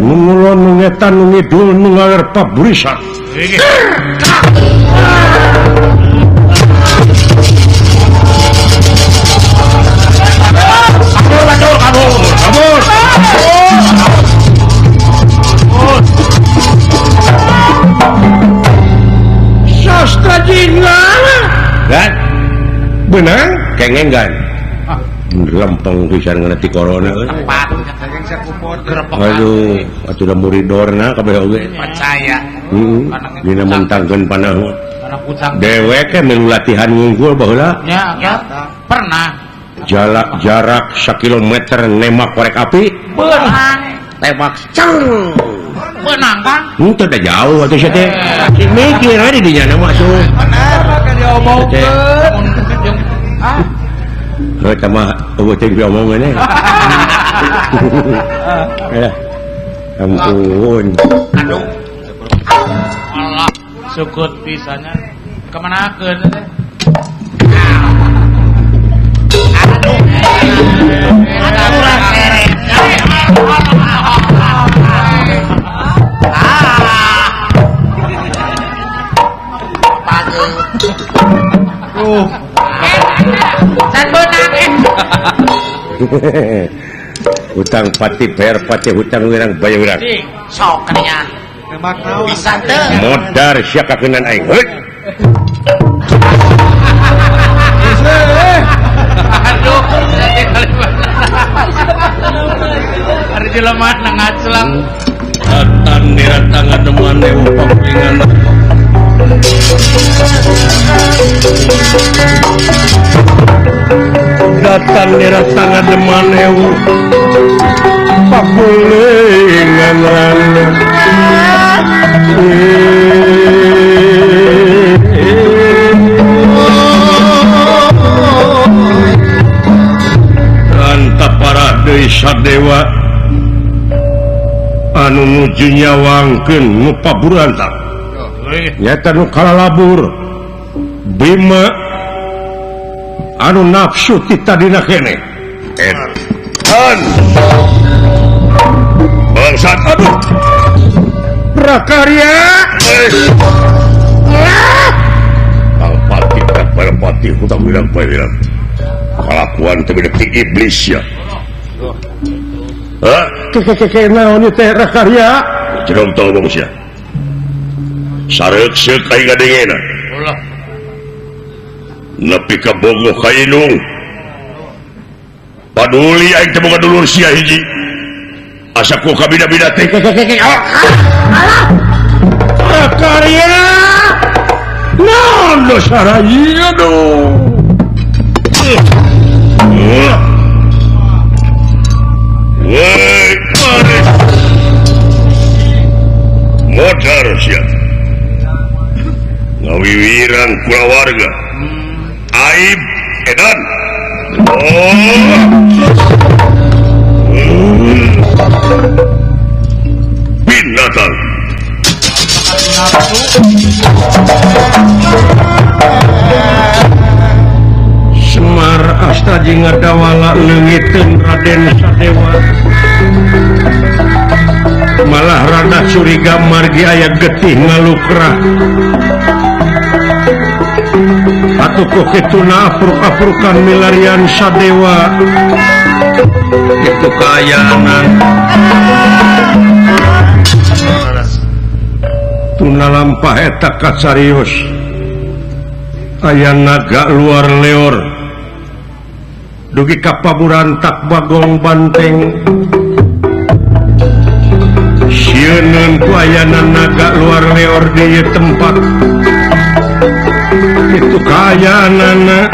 nu ngulon nu ngetan nu ngidul nu ngaler paburisan. Kabur kabur kabur. Sastra jingga kan benang kengeng kan lempeng pisan ngeuna ti corona euy. Aduh, atuh da muridorna kabeh oge. Percaya. Heeh. Dina mentangkeun panah. Dewek milu latihan ngungkul baheula. Nya, pernah. Jarak jarak sakilometer nembak korek api. Beunang. Tembak ceng. Beunang Kang. Henteu da jauh atuh sia teh. Mikir we di dinya mah atuh. Bener make diomongkeun. Ah. Heuh tah mah eueuh teh diomongeun eh. Eh. Ampun. Aduh. Allah, sukut pisannya. Kemanakeun teh? Aduh. Aduh seret. Tuh. Can beunang eh. Hutang pati bayar pati hutang wirang bayar wirang. Sok kadinya. Bisa teu. Modar sia kakeunaan aing. Heuy. Aduh, ari jelema na ngaclang. Atan diratangan demane pakulingan. Datang diratangan demane pakulingan. Ranta para deui sadewa anu nuju nyawangkeun nu paburantang. Nyata nu kalalabur Bima anu nafsu ti tadina keneh. Etan bangsat aduh Prakarya. Kang Pati Pati hutang wirang bayar kalakuan teh beda ti iblis ya. Hah? Keke naon ieu teh Prakarya? Jerong tong ngomong sia. Sareuk seuk aing ngadengena. Ulah. Nepi ka bogoh ka indung. Paduli aing teh boga dulur sia hiji. Asa ku kabida-bida teh. Keke. Alah. Prakarya. Naon dosa rayi aduh. Woi, modar sia. Ngawiwiran kulawarga. Aib edan. Oh. Binatang. Semar asta jeung ngadawala leungiteun Raden Sadewa. Malah rada curiga margi aya getih ngalukrah. Atuh kok kituna apruk-aprukan milarian Sadewa. Itu kaayaanan. Tuna lampah eta kacarios. Aya naga luar leor. Dugi ka paburantak Bagong Banteng. Sieuneun ku ayana naga luar leor di ieu tempat. Itu kaayaanana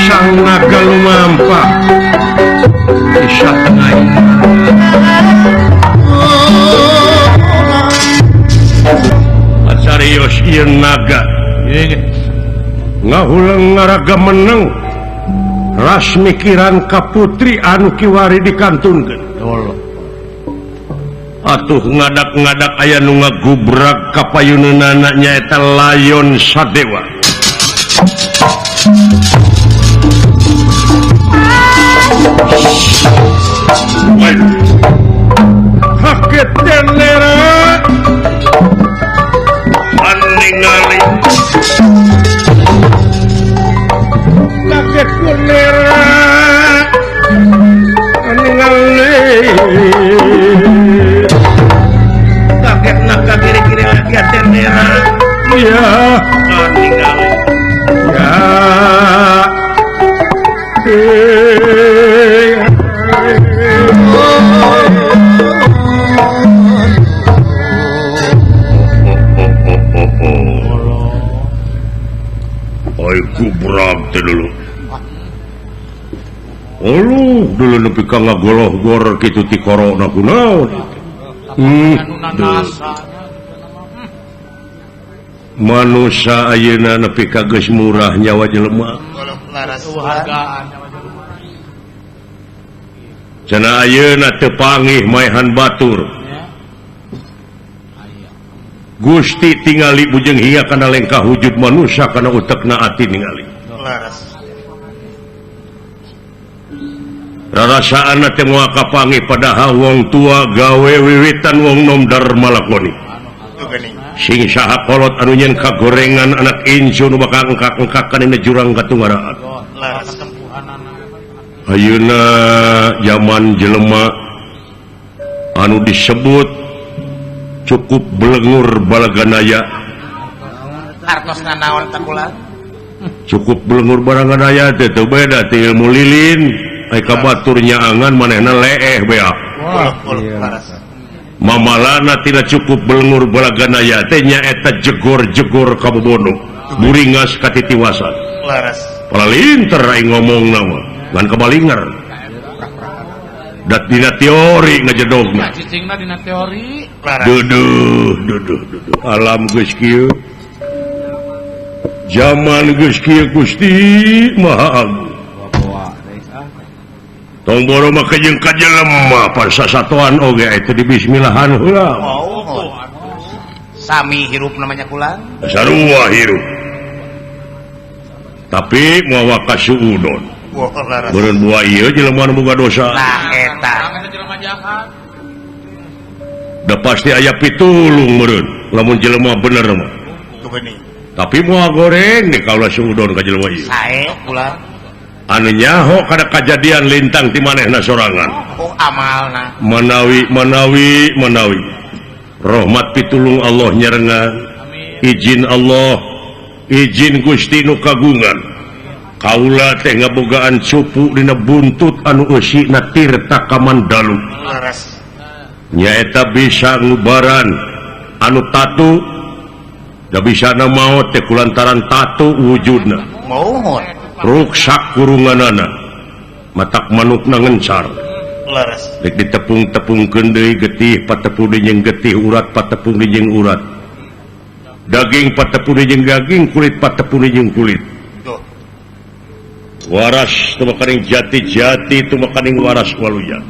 sang naga lumampah bisa tengah. Kacarios ieu naga ngahuleng ngaraga meneng ras mikiran ka putri anu kiwari dikantunkeun. Atuh ngadak-ngadak aya nu ngagubrak ka payuneunana nyaeta Layon Sadewa. Haket tenera paningali kaget kunera ningali kaget naga kiri-kiri lagi tenera iya ningali ya oi gubrak teh dulu. Aduh, dulu nepi ka ngagoloh-gor kitu ti korona kunaon. Manusa ayeuna nepi ka geus murah nyawa jelema. Cenah ayeuna teu pangih maehan batur. Gusti tingali bujeng hingga kana lengkah wujud manusia kana utekna ati ningali. Rarasaan teh moal kapanggih padahal wong tua gawe wiwitan wong nom dharma lakoni. Sing saha kolot anu nyen kagorengan anak incu nu bakal engkak-engkakan dina jurang katungaraan. Ayeuna zaman jelema anu disebut cukup belengur balaganaya. Artosna naon teh kula? Cukup belengur balaganaya teh teu beda ti ilmu lilin. Ai ka batur nyaangan manehna leeh beak. Mamalana tidak cukup belengur balaganaya teh nyaeta jegor-jegor ka bobono. Buringas katitiwasan. Palinter aing ngomongna mah, ngan kabalinger. Dat dina teori ngajedogna. Cicingna dina teori. Duduh, duduh, duduh. Alam geus kieu. Zaman geus kieu Gusti Maha Agung. Tong boro mah jeung ka jelema parsasatoan oge eta di bismillahan heula. Sami hirup namanya kula. Sarua hirup. Tapi moal kasuudon. Beureun buah ieu jelema nu boga dosa. Nah eta. Da pasti aya pitulung meureun lamun jelema bener mah. Tapi moal goreng nih kaula suudon ka jelema ieu. Sae kula. Anu nyaho kada kajadian lintang ti manehna sorangan. Oh amalna. Manawi manawi manawi. Rahmat pitulung Allah nyarengan. Izin Allah, izin Gusti nu kagungan. Kaula teh ngabogaan cupu dina buntut anu eusina tirta kamandalu. Nyaeta bisa ngubaran anu tatu Da bisa na maot teh kulantaran tatu wujudna. Mohon. Ruksak kurunganana. Matak manukna ngencar. Leres. Rek ditepung-tepungkeun deui getih patepu deui jeung getih, urat patepu deui jeung urat. Daging patepu deui jeung daging, kulit patepu deui jeung kulit. Tuh. Waras tumekaning jati-jati tumekaning waras waluya.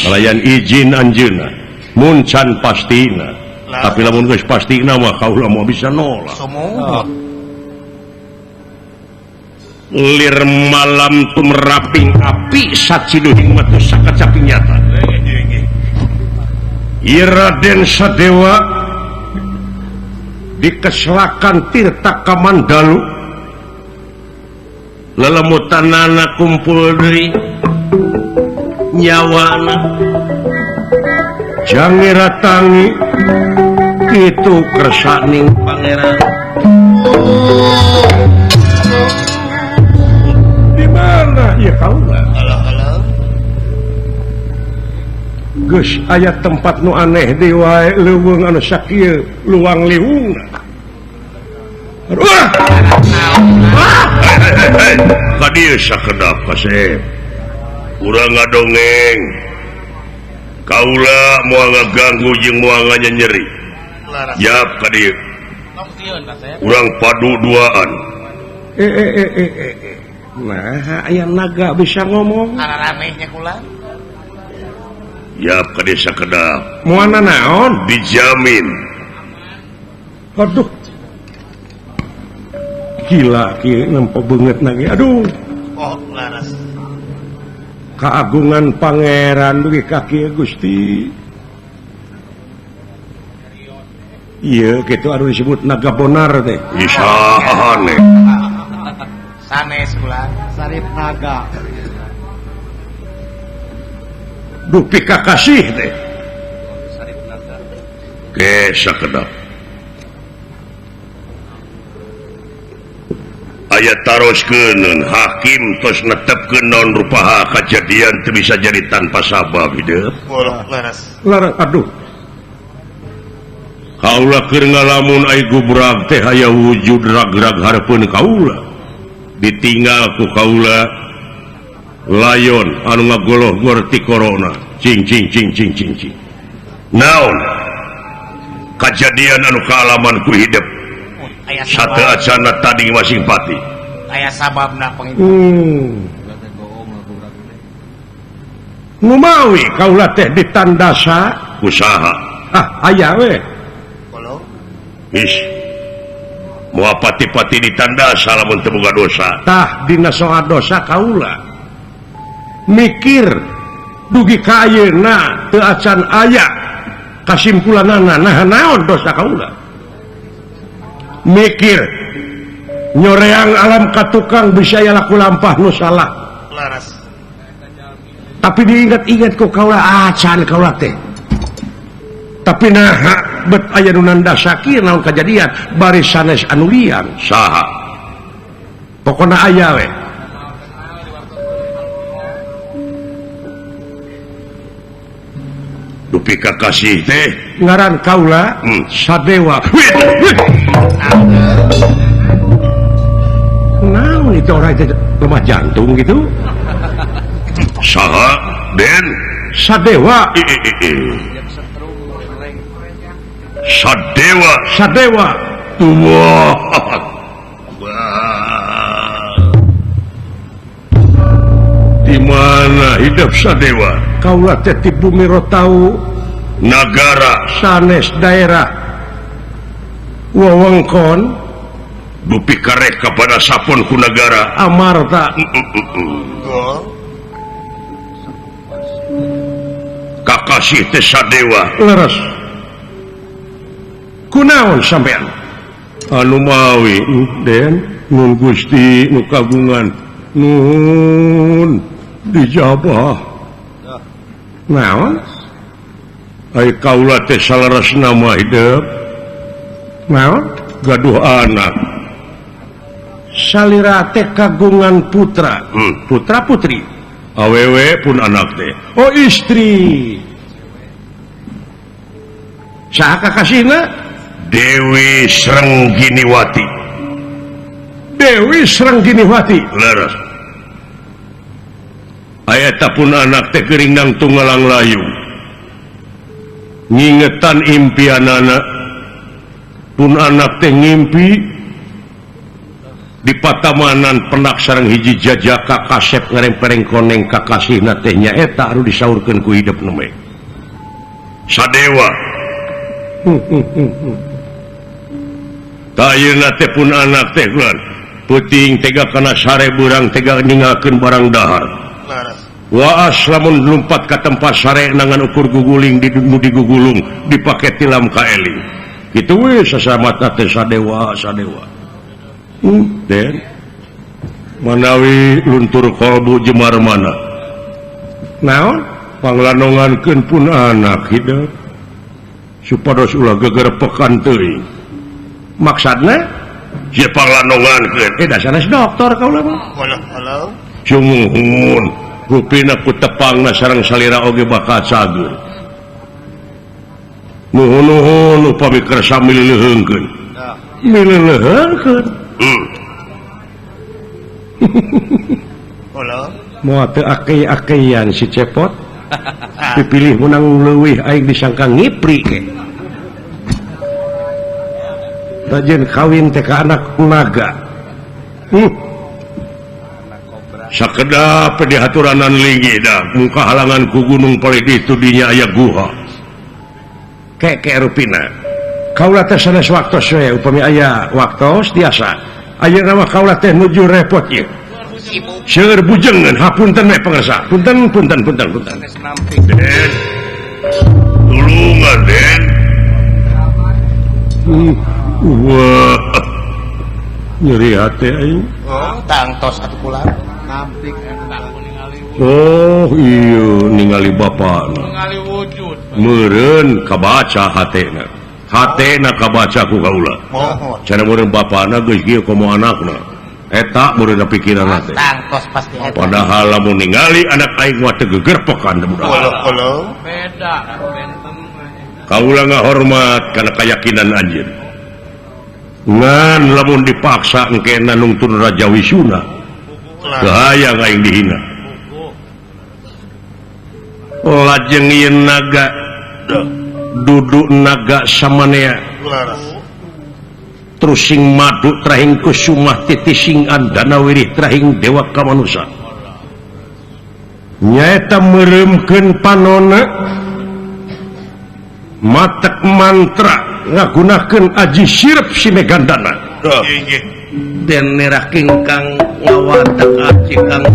Kalayan izin anjeunna, mun can pastina. Tapi lamun geus pastina mah kaula moal bisa nolak. Sumuhun. Lir malam tumeraping api saciduhing mah teu sakacaping nyata. Ieu Raden Sadewa dikeslakan Tirta Kamandalu. Lelemutanana kumpul deui nyawana jangira tangi itu kersaning pangeran. Di mana ya kaula? Geus aya tempat nu aneh deui wae leuweung anu sakieu luang liungna. Ka dieu sakedap kasep. Urang ngadongeng. Kaula moal ngaganggu jeung moal nganyeri. Yap ka dieu. Urang padu duaan. Nah, aya naga bisa ngomong. Araramehnya kula. Yap ka dieu sakedap. Moal naon? Dijamin. Aduh. Gila kieu nempo beungeut lagi. Aduh. Oh, laras. Kagungan pangeran dugi ka kieu Gusti. Iya, gitu anu disebut naga bonar teh. Isahane. Sanes kula, sarip naga. Dupi kakasih teh. Sarip naga. Ke sakedap. Aya taroskeun hakim tos netepkeun naon rupaha kajadian teu bisa jadi tanpa sabab hidup. Leres. Larang aduh. Kaula keur ngalamun ai gubrag teh aya wujud rag-rag hareupeun kaula. Ditinggal ku kaula layon anu ngagoloh-gor ti corona. Cing cing cing cing cing cing. Naon? Kajadian anu kaalaman ku hidup. Satu acana tadi masing pati. Aya sababna pengikut. Ngumawi kaula teh ditandasa usaha. Ah, aya we. Is. Moal pati-pati ditandasa lamun teu boga dosa. Tah dina soal dosa kaula. Mikir dugi ka ayeuna teu acan aya kasimpulanana nah naon dosa kaula. Mikir nyoreang alam katukang bisa ya laku lampah nu salah. Laras. Tapi diingat-ingat ku kaula acan kaula teh. Tapi nah bet aya nu nandasa kieu naon kajadian bari sanes anu liang saha. Pokona aya we. Dupi kakasih teh ngaran kaula Sadewa. Naon itu orang itu lemah jantung gitu. Saha Den Sadewa. Sadewa. Sadewa. Wah. Di mana hidup Sadewa? Kaula teh ti bumi Rotau nagara sanes daerah wewengkon dupi karek kepada sapon ku nagara Amarta. Kakasih teh Sadewa. Leres. Kunaon sampean? Anu mawi Den nun Gusti nu kagungan nun dijabah. Naon? Ai kaula teh saleresna mah hidup. Naon? Gaduh anak. Salira teh kagungan putra. Putra putri. Awewe pun anak teh. Oh istri. Saha kakasihna? Dewi Srengginiwati. Dewi Srengginiwati. Leres. Aya pun anak teh geuring nang tunggalang layu. Ngingetan impianana. Pun anak teh ngimpi di patamanan penak sareng hiji jajaka kasep ngarempereng koneng kakasihna teh nyaeta anu disaurkeun ku hidup nembe. Sadewa. Ayeuna teh pun anak teh geus peuting tega kana sare beurang tega ninggalkeun barang dahar. Waas lamun lumpat ka tempat sare nangan ukur guguling di digugulung dipake tilam ka eling. Kitu we sasamata teh sadewa sadewa. Den manawi luntur kalbu jemar mana. Naon? Panglanongankeun pun anak hidup supados ulah gegerpekan teuing. Maksudna sia panglanongankeun eh da sanes dokter kaula mah. Halo. Sumuhun rupina ku tepangna sareng salira oge bakal cager. Nuhun-nuhun upami kersa milileuheungkeun. Milileuheungkeun. Halo. Moal teu akei-akeian si Cepot. Dipilih menang leuwih aing disangka ngipri ke. Rajin kawin teh ka anak naga. Sakedap di haturanan linggih dah muka halangan ku gunung paling ditu dinya aya guha. Keke rupina. Kaula teh sanes waktos we upami aya waktos tiasa. Ayeuna mah kaula teh nuju repot ieu. Seueur bujengan hapunten we pangersa. Punten punten punten punten. Den. Tulungan Den. Wah. Nyeri hati aing. Oh, tangtos atuh kula. Nampik eta ningali. Oh, iya ningali bapana. Ningali wujud. Meureun kabaca hatena. Hatena kabaca ku kaula. Cara meureun bapana geus kieu komo anakna. Eta meureun pikiran teh. Tangtos pasti eta. Padahal lamun ningali anak aing mah teu gegerpekan budak. Halo. Beda benten. Kaula ngahormat kana kayakinan anjeun. Ngan lamun dipaksa engkena nungtun Raja Wisuna. Bahaya aing dihina. Lajeng ieu naga duduk naga samanea. Terus sing madu trahing kusumah titising andana wirih trahing dewa kamanusa. Nyaeta meureumkeun panona matek mantra ngagunakeun aji sirep si Megandana. Den merah kingkang ngawatek aji kang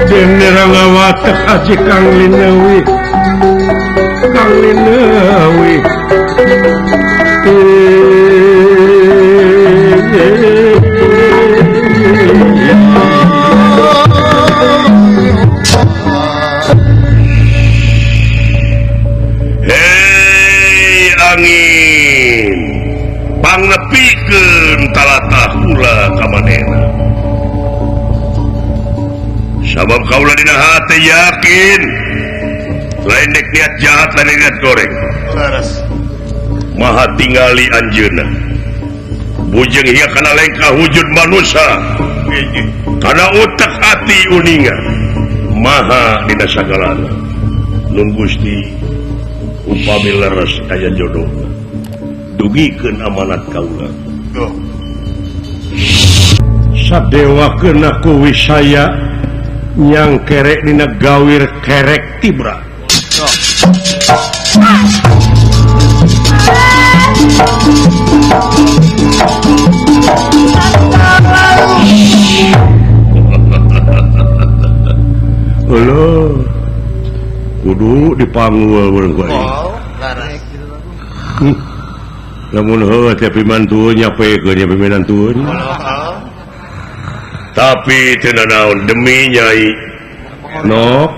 Den merah ngawatek aji kang linewi kang linewi. Hei angin pangnepikeun talatah kula ka manehna. Sabab kaula dina hate yakin lain dek niat jahat lain niat goreng. Maha tingali anjeunna. Bujeng hingga kana lengkah wujud manusia. Kana utek ati uninga. Maha dina sagalana. Nun Gusti upami leres aya jodoh. Dugikeun amanat kaula. Sadewakeun ku wisaya nyang kerek dina gawir kerek tibra. Halo, kudu dipanggul urang ku aing. Lamun heuh teh pimantueun nyapekeun nya piminantueun. Tapi teu nanaon demi Nyai Nok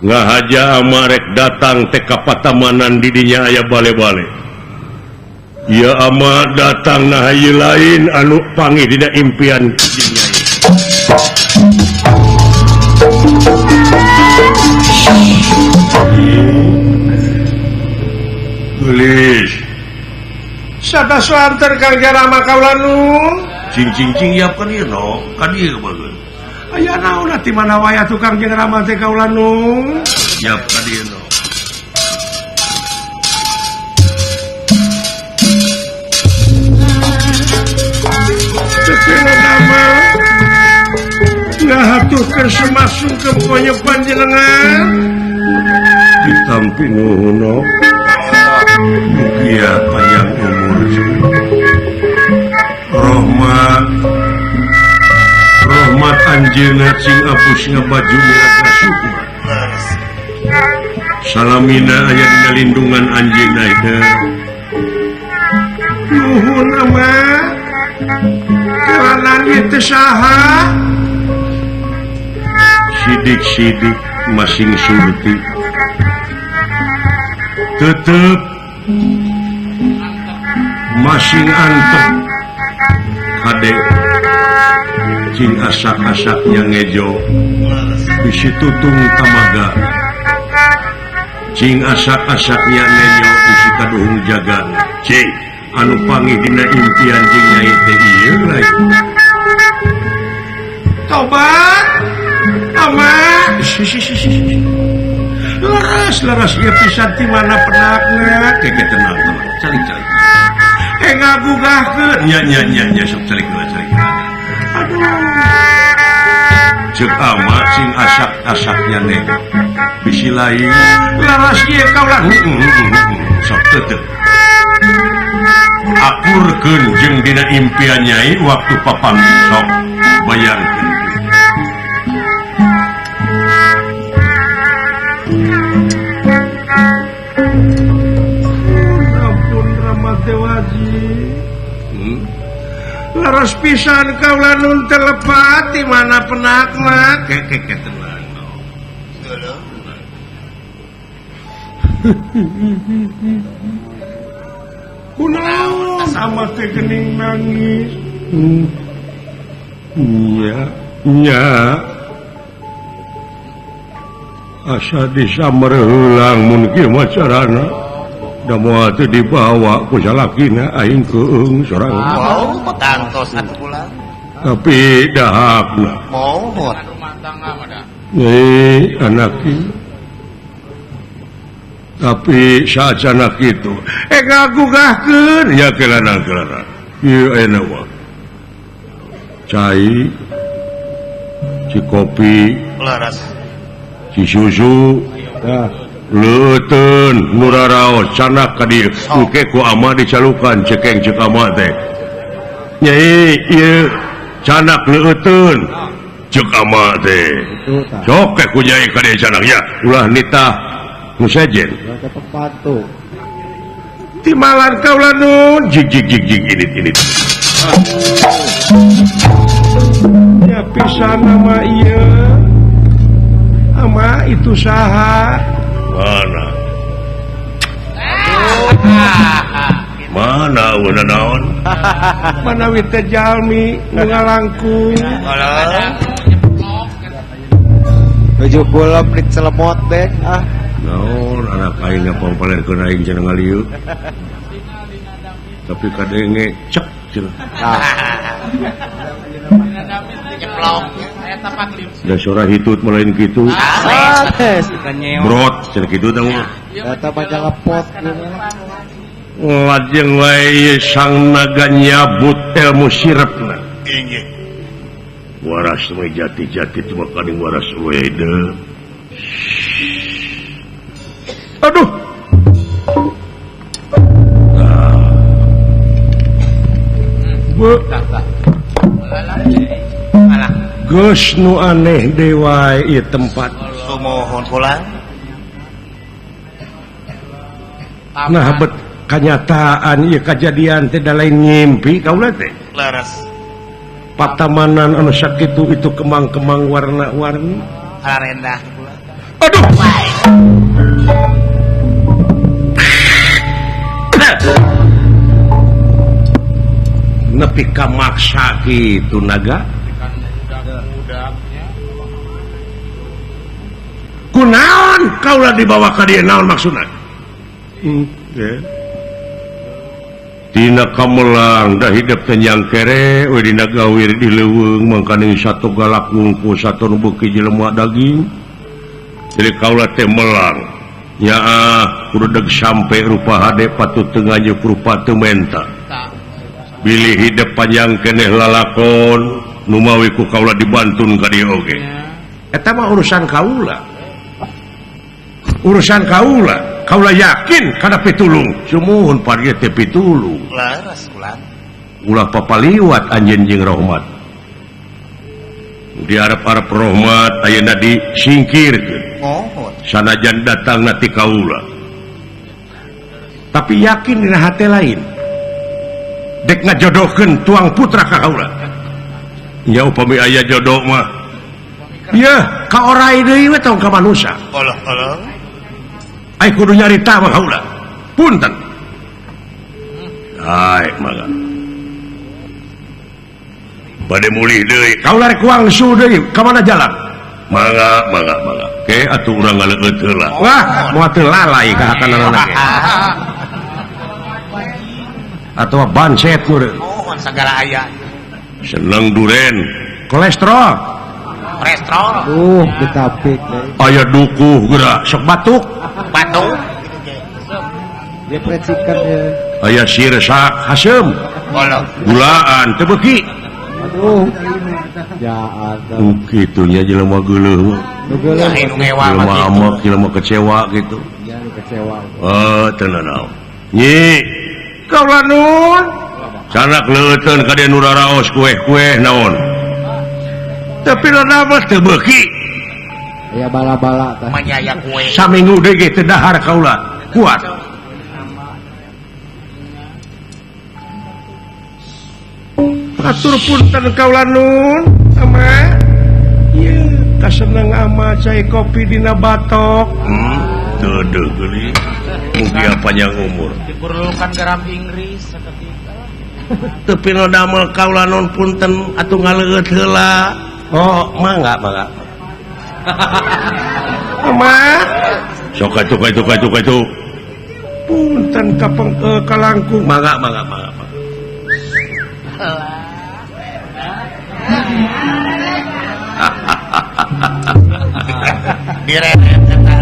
ngahaja ama rek datang teh ka patamanan di dinya aya bale-bale. Ya ama datang nah ieu lain anu panggih dina impian jeung Nyai. Gelis. Sada soanter Kang Rama kaula nu. Cing cing cing iap ka dieu no, ka dieu bageun. Aya naon ti mana wae atuh Kang Rama teh kaula nu. Iap ka dieu no. Nah tuh kersemasung ke pokoknya panjenengan ditampi nuhun mugia panjang umur rahmat rahmat anjeunna cing apusna baju miraga sukma salamina aya dina lindungan anjeunna teh nuhun ama kalanan ieu teh saha sidik-sidik masing surti tetep masing antep kade cing asak-asaknya ngejo bisi tutung tamaga cing asak-asaknya nenyo bisi kaduhung jaga cing anu panggih dina impian cing nyai teh ieu lain tobat ama leres leres ieu pisan ti mana penakna keke tenang tenang calik-calik ngagugahkeun nya nya nya nya sok calik heula calik aduh ceuk ama sing asak-asaknya neng bisi lain leres ieu kaula sok tetep akurkeun jeung dina impian nyai waktu papanggih sok bayangkeun. Ampun Rama Dewaji. Leres pisan kaula nun telepat di mana penakna keke tenang. Kunaon sama teh geuning nangis. Nya nya asa disamerheulang mun kieu mah carana da moal teu dibawa ku salakina aing keung sorangan. Wow, tangtos atuh pulang. Tapi dahakna. Mohon. Nih anak ieu. Tapi saacana kitu ngagugahkeun ya kelana-kelana. Ieu ayeuna mah. Cai ci kopi leres ci susu leuteun nu raraos canak ka dieu engke ku ama dicalukan cekeng ceuk ama teh nyai ieu canak leuteun ceuk ama teh sok ke ku nyai ka dieu canak nya ulah nitah nu sejen timalan kaula nun jig jig jig jig init init ya pisan nama ieu ama itu saha mana mana udah naon mana wite jalmi ngalangkung tujuh bulan di celemot deh ah naon anak aing ngapampalerkeun aing cenah ngalieu tapi kadenge cek cenah da sora hitut mah lain kitu brot cenah kitu tah mah eta banyak lepot lajeng wae sang naga nyabut ilmu sirepna inggih waras we jati-jati cuma kading waras we deui aduh geus nu aneh deui wae ieu tempat sumohon pulang nah bet kanyataan ieu kajadian teh da lain ngimpi kaula teh leres patamanan anu sakitu itu kemang-kemang warna-warni harendah aduh nepi ka maksa kitu naga kunaon kaula dibawa ka dieu naon maksudna Tina kamelang dah hidup tenyang kere we dina gawir di leuweung mangkaning satu galak wungku satu nu beuki jelema daging. Jadi kaula teh melang nyaah kudu sampai rupa hade patut teu nganyuk rupa teu menta. Bilih hidup panjang keneh lalakon numawi ku kaula dibantun ka dieu oge. Eta mah urusan kaula. Urusan kaula, kaula yakin kana pitulung. Sumuhun pargi teh pitulung. Leres ulah. Ulah papaliwat anjeun jeung rahmat. Diarep-arep rahmat ayeuna disingkirkeun. Mohon. Sanajan datang na ti kaula. Tapi yakin dina hate lain. Dek ngajodohkeun tuang putra ka kaula. Nya upami aya jodoh mah. Yeuh, ka orai deui we tong ka manusa. Alah alah. Ai kudu nyarita mah kaula. Punten. Ai mangga. Bade mulih deui. Kaula rek wangsul deui ka mana jalan? Mangga, mangga, mangga. Ke atuh urang ngaleueut heula. Wah, moal teu lalai ka hakanana ge. Atawa banset meureun. Mohon sagala aya. Seneng duren, kolesterol. Kolesterol. Ditapik deui. Aya dukuh geura sok batuk. Batuk. Dia precikan ya. Aya sirsak haseum. Gulaan teu beuki. Aduh. Ya ada. Kitu nya jelema geuleuh. Jelema amek, jelema kecewa gitu. Ya kecewa. Oh, teu nanaon. Nyi, kaula nun. Sanak leuteun ka dieu nu raraos kueh-kueh naon. Tapi lama teu beuki. Aya bala-bala tah. Manyaya kue. Saminggu deui ge teu dahar kaula. Kuat. Atur punten kaula nun, ama. Ieu kaseneng ama cai kopi dina batok. Teu deuh geuning. Mugia panjang umur. Diperlukan garam Inggris seketika. Teu pino damel kaula nun punten atuh ngaleueut heula. Oh, mangga, mangga. Ama. Sok atuh atuh atuh atuh. Punten ka kalangkung. Mangga, mangga, mangga. Direret eta.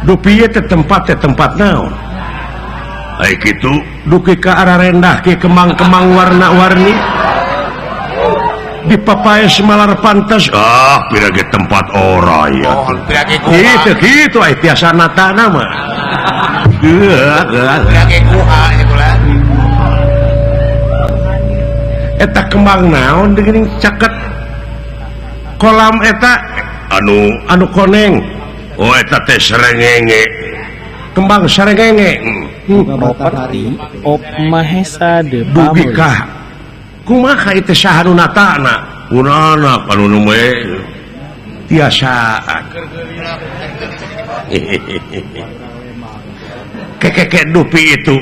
Dupi teh tempat teh tempat naon? Ai kitu duki ka arah rendah ke kemang-kemang warna-warni. Di papaes malar pantes. Ah, pira ge tempat orai atuh. Pira ge kuha. Kitu kitu ai tiasa natana mah. Geus, geus. Pira ge kuha ieu kula. Eta kembang naon geuning caket kolam eta anu koneng. Oh eta teh serengenge. Kembang serengenge. Properti of Mahesa de Dugi kah kumaha ieu teh saha nu natana? Kunana anu nu we tiasaan. Kekeke dupi itu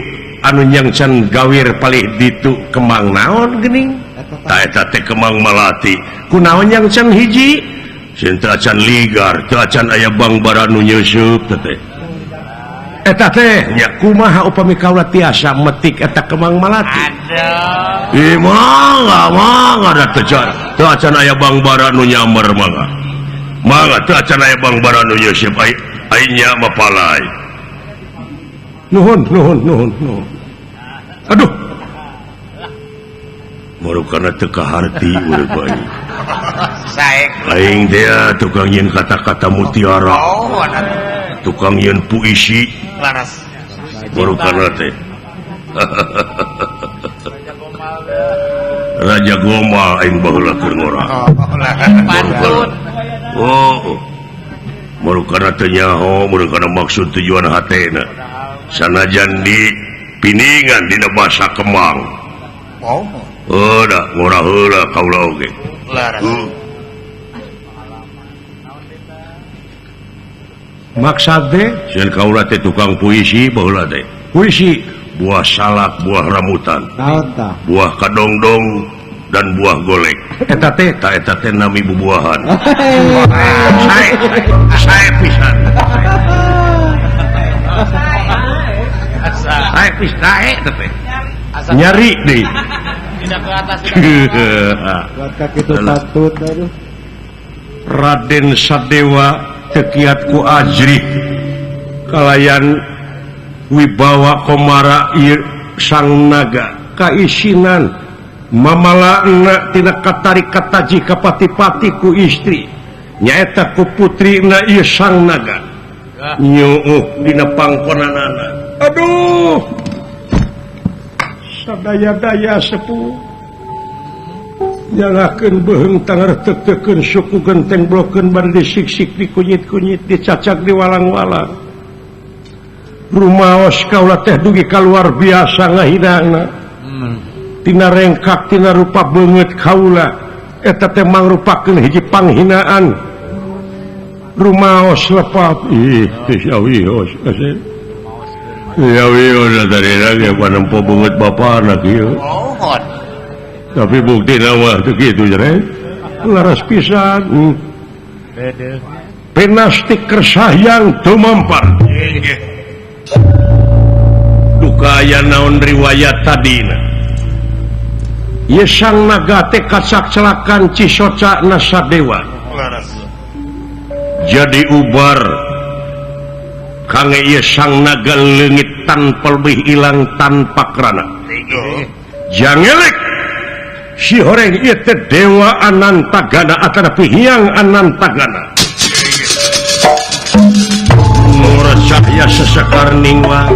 anu nyangcan gawir palih ditu kembang naon geuning? Ta eta teh kembang malati. Kunaon nyangcan hiji? Sieun teu acan ligar, teu acan aya bangbara nu nyeusup teh. Eta teh nya kumaha upami kaula tiasa metik eta kembang malati? Aduh. Ih mangga mangga da teu teu acan aya bangbara nu nyamber mangga. Mangga teu acan aya bangbara nu nyeusup ai ai nya mah palai. Nuhun nuhun nuhun nuhun. Aduh. Marukana teu kaharti urang bae. Saek. Aing teh tukang yeun kata-kata mutiara. Tukang yeun puisi. Laras. Marukana teh. Raja Gomal aing baheula keur ngora. Pantun. Oh. Marukana teu nyaho, marukana maksud tujuan hatena. Sanajan di piningan dina basa kembang. Oh. Oh da ngora heula kaula oge. Laras. Maksud teh sieun kaula teh tukang puisi baheula teh. Puisi buah salak, buah rambutan. Naon tah? Buah kadongdong dan buah golek. Eta teh ta eta teh nami bubuahan. Sae sae pisan. servis dae teh. Nyari deui. Tidak ke atas. Buat kaki itu patut aduh. Raden Sadewa tekiat ku ajrih kalayan wibawa komara ieu sang naga kaisinan mamalana tina katarik kataji kapati-pati ku istri nyaeta ku putrina ieu sang naga nyuuh dina pangkonanana. Aduh, sadaya-daya sepuh nyalakeun beuheung tangar teuteukeun suku genteng blokeun bari disiksik dikunyit-kunyit dicacak diwalang-walang. Rumaos kaula teh dugi ka luar biasa ngahidangna. Tina rengkak tina rupa beungeut kaula eta teh mangrupakeun hiji panghinaan. Rumaos lepat ih teh sawios ya wios tadi lagi panempo beungeut bapana kieu. Tapi bukti mah teu kitu jere laras pisan. Pinastik kersahyang tumampar. Duka aya naon riwayat tadina. Ye sang naga teh kacak-celakan Cisoca Nasadewa. Jadi ubar kange ieu sang naga leungit tanpa lebih ilang tanpa kerana. Jangelek si horeng ieu teh dewa Anantagana atanapi Hyang Anantagana. Murah cahya sesekar ningwang.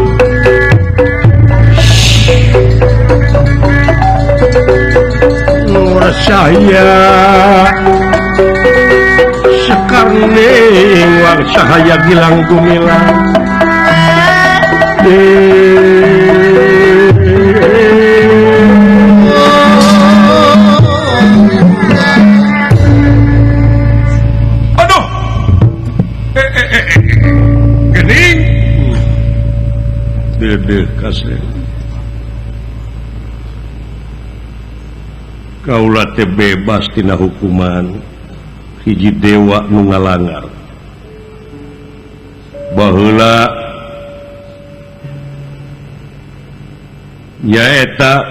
Murah cahya sekar ningwang cahaya gilang gumilang. Aduh, gening dedeh kasih. Kaula teh bebas tina hukuman hiji dewa nu ngalangar. Baheula nyaeta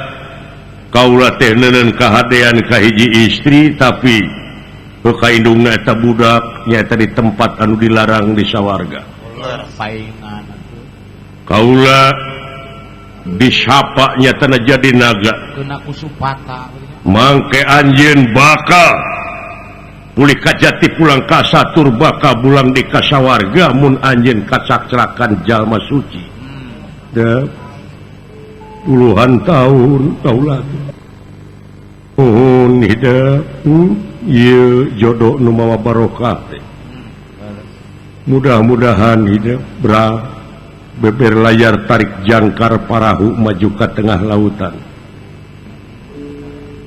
kaula teh neuneun kahadean ka hiji istri tapi ka indungna eta budak nyaeta di tempat anu dilarang di sawarga. Kaula disapa nyatana jadi naga. Mangke anjeun bakal pulih kajati pulang ka satur bakal bulang di kasawarga mun anjeun kacak-celakan jalma suci. Da puluhan tahun kaula nuhun hidep ieu jodoh nu mawa barokah teh. Mudah-mudahan hidep bra beber layar tarik jangkar parahu maju ka tengah lautan.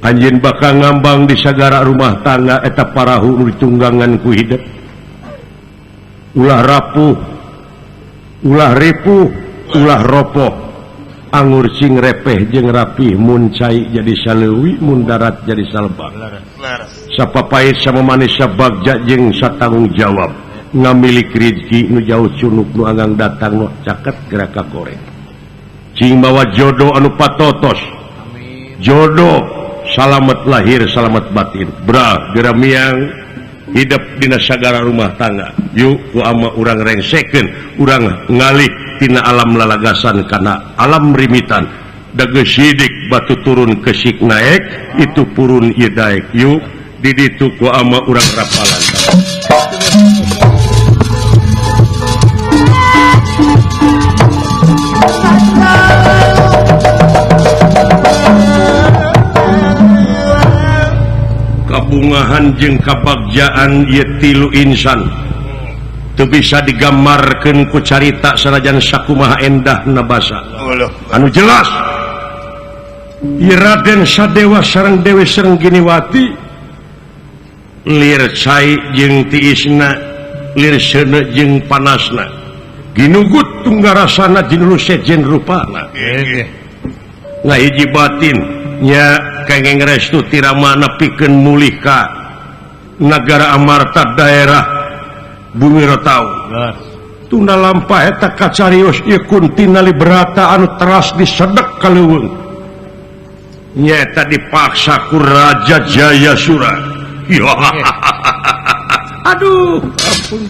Anjeun bakal ngambang di sagara rumah tangga eta parahu nu ditunggangan ku hidep. Ulah rapuh, ulah ripuh, ulah ropoh. Angur sing repeh jeung rapih mun cai jadi saleuwi mun darat jadi salebak. Sapapait sama manis sabagja jeung satanggung jawab ngamilik rizki nu jauh cunuk nu anggang datang nu caket gerak ka koreng. Cing mawa jodoh anu patotos. Jodoh salamet lahir salamet batin. Bra geramiang hidup dina sagara rumah tangga. Yuk ku ama urang rengsekeun, urang ngalih tina alam lalagasan kana alam rimitan. Dage sidik batu turun kesik naek, itu purun ieu daek. Yuk di ditu ku ama urang rapalan. Kabungahan jeung kabagjaan ieu tilu insan teu bisa digambarkeun ku carita sanajan sakumaha endahna basa. Anu jelas ieu Raden Sadewa sareng Dewi Sengginiwati lir cai jeung tiisna, lir seuneu jeung panasna, ginugut tunggarasana jinulu sejen rupana. Ngahiji batin nya kengeng restu tiramana pikeun mulih ka nagara Amarta daerah Bumi Rotau. Tunda lampah eta kacarios ieu Kunti Nalibrata anu teras disedek ka leuweung. Nyeta dipaksa ku Raja Jayasura. Aduh, ampun.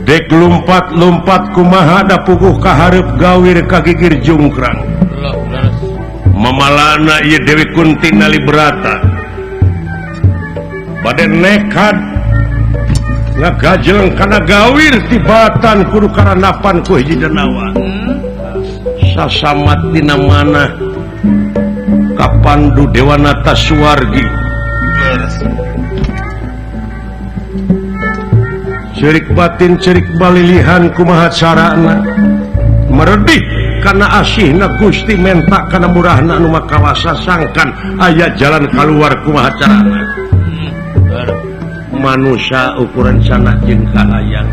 Dek lumpat-lumpat kumaha da puguh kahareup gawir ka gigir jungkrang. Mamalana ieu Dewi Kunti Nalibrata bade nekat ngagajeng kana gawir tibatan kudu karanapan ku hiji denawa. Sasamat dina manah kapandu Dewanata Suwargi. Cerik batin cerik balilihan kumaha carana meredih kana asihna Gusti menta kana murahna anu makawasa sangkan aya jalan kaluar kumaha carana. Manusia ukuran sana jeung kahayang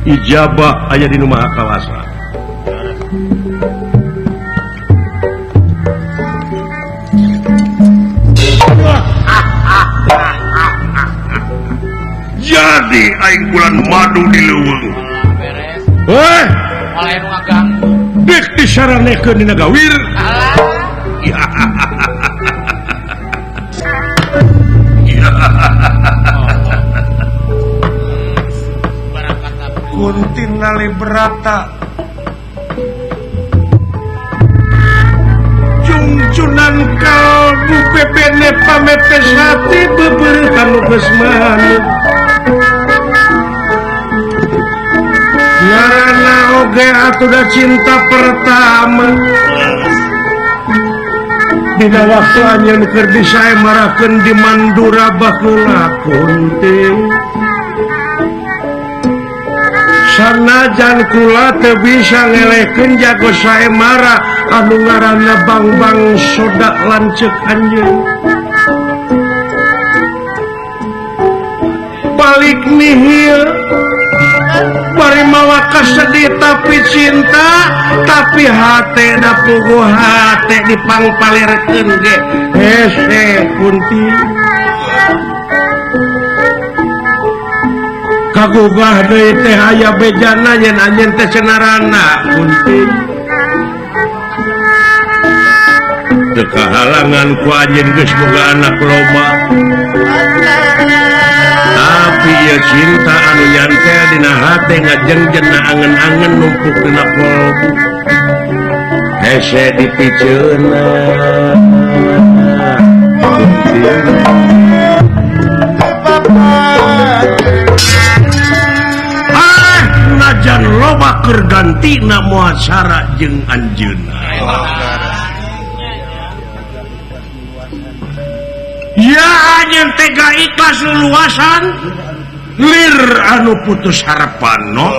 ijabah aya di nu maha kawasa. Jadi aing bulan madu di leuweung. Beres. Heh, oleh nu ngaganggu. Dek disaranekeun dina gawir. Alah. Kunti Nalibrata cungcunan kalbu pepene pametes hati beberkan nu geus manuk. Ngaranna oge atuh da cinta pertama. Dina waktu anjeun keur disaemarakeun di Mandura baheula Kunti. Sanajan kula teu bisa ngelekeun jago saemara anu ngaranna Bangbang Soda lanceuk anjeun. Balik nihil bari mawa kasedih tapi cinta tapi hate da puguh hate dipangpalirkeun ge hese Kunti. Kagugah deui teh aya bejana yen anjeun teh cenarana Kunti. Teu kahalangan ku anjeun geus boga anak loba. Tapi ieu cinta anu nyantel dina hate ngajengjen na angen-angen numpuk dina kolbu. Hese dipiceuna Kunti. Najan loba keur gantina moal sara jeung anjeunna. Ya anjeun tega ikhlas luluasan lir anu putus harapan no.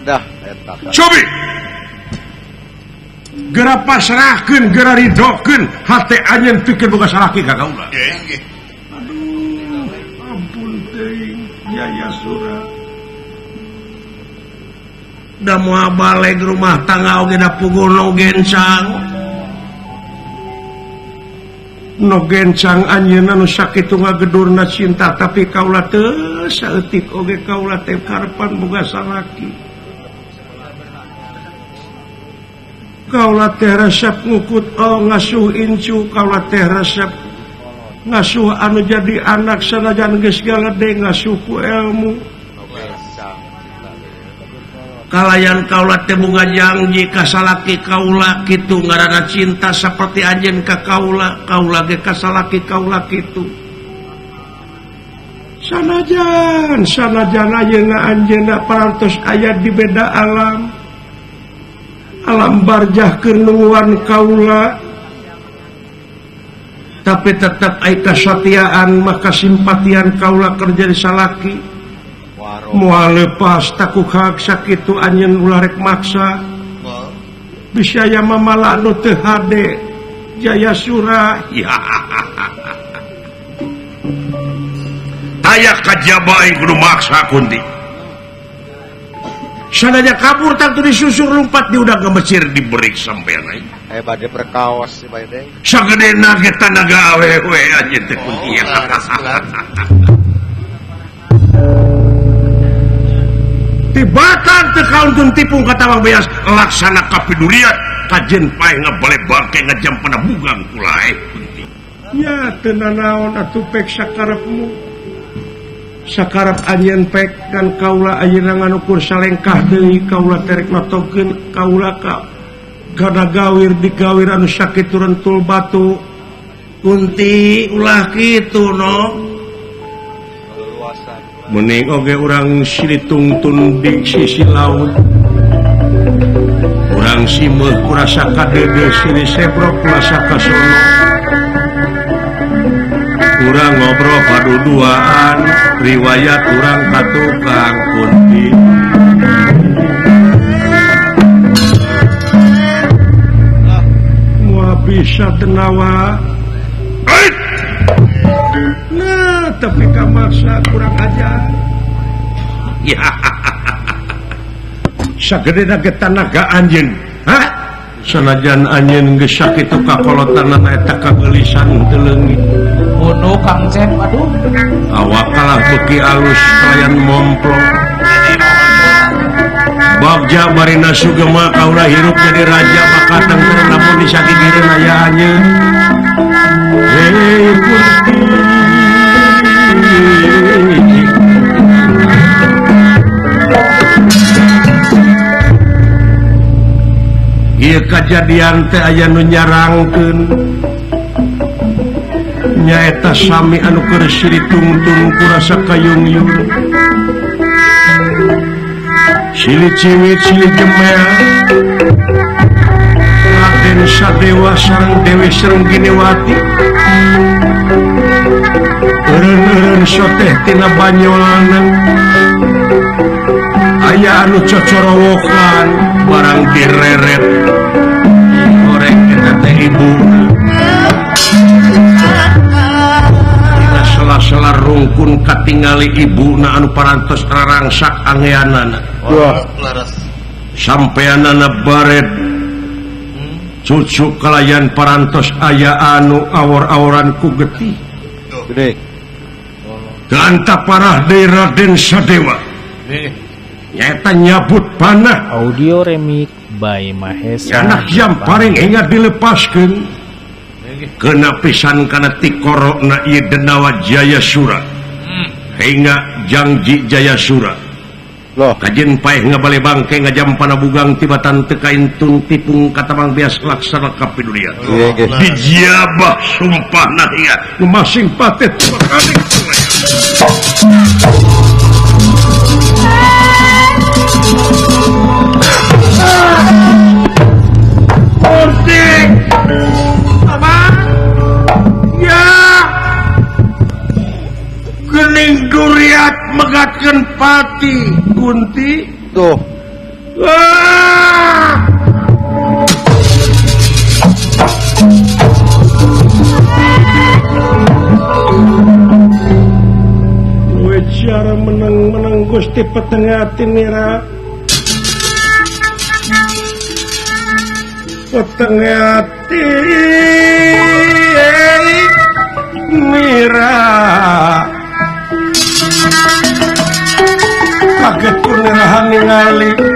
Adah eta. Cobi. Geura pasrahkeun, geura ridokeun hate anjeun pikeun boga salaki ka kaula. Aduh, ampun teuing Jayasura. Da moal baleg rumah tangga oge da puguh no gencang. No gencang anjeunna nu sakitu ngagedurna cinta tapi kaula teu saeutik oge kaula teh karepan boga salaki. Kaula teh resep ngukut oh ngasuh incu, kaula teh resep ngasuh anu jadi anak sanajan geus galede ngasuh ku ilmu. Kalayan kaula teh boga janji ka salaki kaula kitu ngaranna cinta saperti anjeun ka kaula, kaula ge ka salaki kaula kitu. Sanajan sanajan ayeuna anjeunna parantos aya di beda alam. Alam barjah keur nungguan kaula. Tapi tetep ai kasatiaan maka simpatian kaula keur jadi salaki. Moal lepas taku hak sakitu anjeun ulah rek maksa. Bisa aya mamala anu teu hade Jayasura. Ya. Aya kajaba aing kudu maksa Kunti. Sananya kabur tangtu disusur lompat di udah ke Mesir diberi sampean aing. Bade perkaos si bae deui. Sagedena ge tanaga awewe anjeun teh Kunti. Tibatan teu kauntun tipung ka Tawang Beas laksana kapidurian kajen paeh ngabale bangke ngajam panabugang kulae Kunti. Ya teu nanaon atuh pek sakarepmu. Sakarep anjeun pek kan kaula ayeuna nganukur salengkah deui kaula terek notokeun kaula ka kana gawir digawir anu sakitu rentul batu. Kunti ulah kitu no. Mending oge urang silih tungtun di sisi laut. Urang simeuh kurasa kadede silih sebrok kurasa kasono. Urang ngobrol paduduaan riwayat urang ka tukang Kunti. Moal bisa tenawa. Nah, tapi kamaksa kurang ajar. Ya. Sagedena ge tanaga anjeun. Hah? Sanajan anjeun geus sakitu kakolotanana eta kageulisan teu leungit. Bunuh Kang Cep, aduh. Awak kalah beuki alus kalayan momplong. Bagja barina sugema kaula hirup jadi raja maka tengker lamun disakigireun aya anjeun. Hei Kunti. Ieu kajadian teh aya nu nyarangkeun. Nyaeta sami anu keur silih tungtung kurasa kayungyung. Silih ciwit silih jemel. Raden Sadewa sareng Dewi Srengginiwati. Eureun-eureun soteh tina banyolana. Aya anu cocorowokan barang direret. Goreng eta teh ibu. Sela-sela rungkun katingali ibuna anu parantos rarangsak angeanana. Sampeanana baret cucu kalayan parantos aya anu awor-aworan ku getih. Gede. Ganta parah deui Raden Sadewa. Nyaeta nyabut panah. Audio remix by Mahesa. Anak jam paring hingga dilepaskeun. Kena pisan kana tikorokna ieu Denawa Jayasura. Hingga Jangji Jayasura. Loh, kajen paeh ngabale bangke ngajam panabugang tibatan teu kaintun tipung ka Tamang Beas laksana kapidulian. Dijabah sumpahna hingga nu masing pateh makaning. Kunti. Gening duriat megatkeun pati Kunti tuh. Ah! We cara menang-menang Gusti peteng ati nira. Peteng ati nira. Kaget punerahan ningali ningali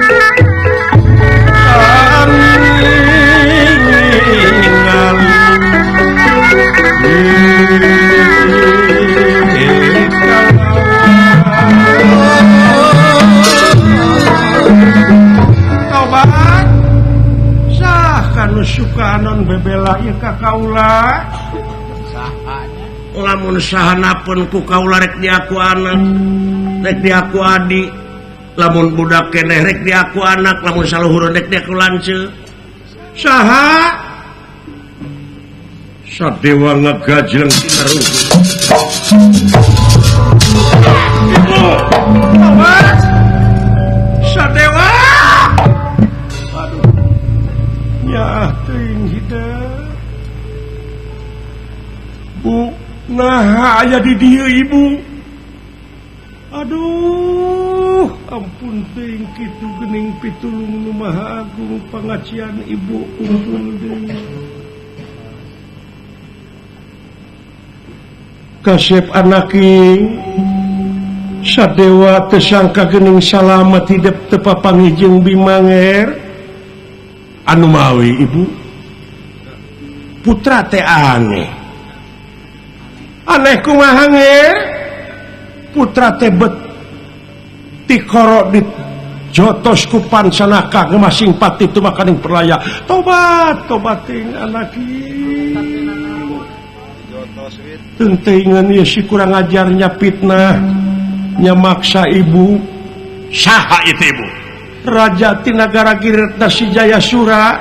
tobat sah kanu suka anon bebela ieu ka kaula lamun sahanapun ku kaula rek diaku anak rek diaku adi lamun budak keneh rek diaku anak lamun saluhur rek diaku lanceuk saha Sadewa ngagajleng tinaruh. Ibu, awas. Sadewa. Aduh. Ya teuing hidep. Bu, naha aya di dieu ibu? Aduh ampun teuing kitu geuning pitulung nu Maha Agung pangacian ibu kumpul deui. Kasep anaking sadewa teu sangka geuning salamet hidep teu papanggih jeung Bimanger anu mawi ibu putra teh aneh aneh kumaha nger putra teh bet tikoro di jotos ku pansanaka gemasing pati tumakaning perlaya tobat tobating anaking teuingan ieu si kurang ajarnya fitnah nya maksa ibu saha itu ibu raja ti nagara Giretna si Jayasura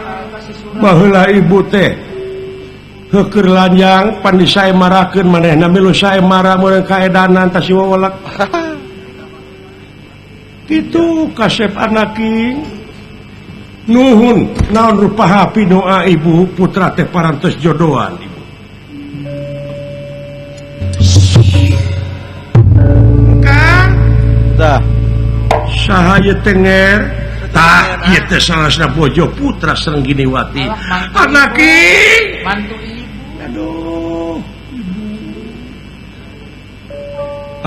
baheula ibu teh heukeur lanjang pan disaemarakeun manehna milu saemara meureun kaedanan tah si wewelek kitu kasep anaking nuhun naon rupa hapi doa ibu putra teh parantos jodohan ibu. Saha ieu teh nger tah ieu teh salasna bojo putra Srengginiwati anaking mantu ibu. Aduh ibu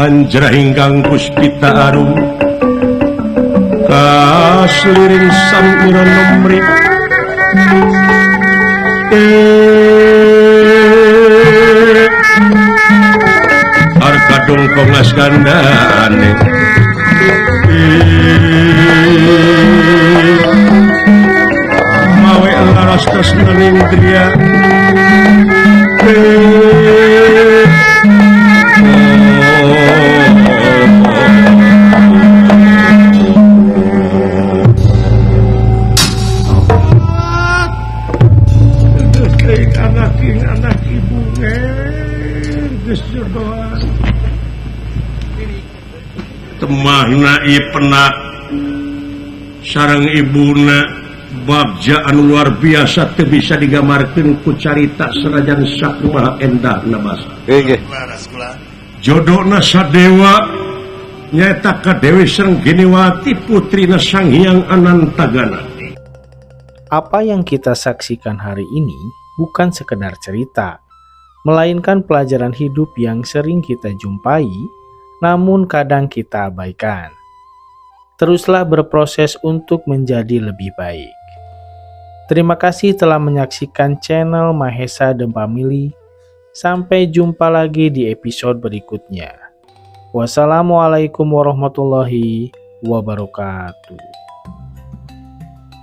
anjra hinggang puspita arum kasliring samira nomri arka dongkong asgandane mawe laras tresnaning dria anak ibu geus jodohan temahna ieu penak sareng ibuna bagja anu luar biasa teu bisa digambarkeun ku carita sanajan sakumaha endahna basa. Nggih. Jodona sadewa nyaeta ka Dewi Srengginiwati putrina Sang Hyang Anantagana. Apa yang kita saksikan hari ini bukan sekedar cerita, melainkan pelajaran hidup yang sering kita jumpai, namun kadang kita abaikan. Teruslah berproses untuk menjadi lebih baik. Terima kasih telah menyaksikan channel Mahesa The Family. Sampai jumpa lagi di episode berikutnya. Wassalamualaikum warahmatullahi wabarakatuh.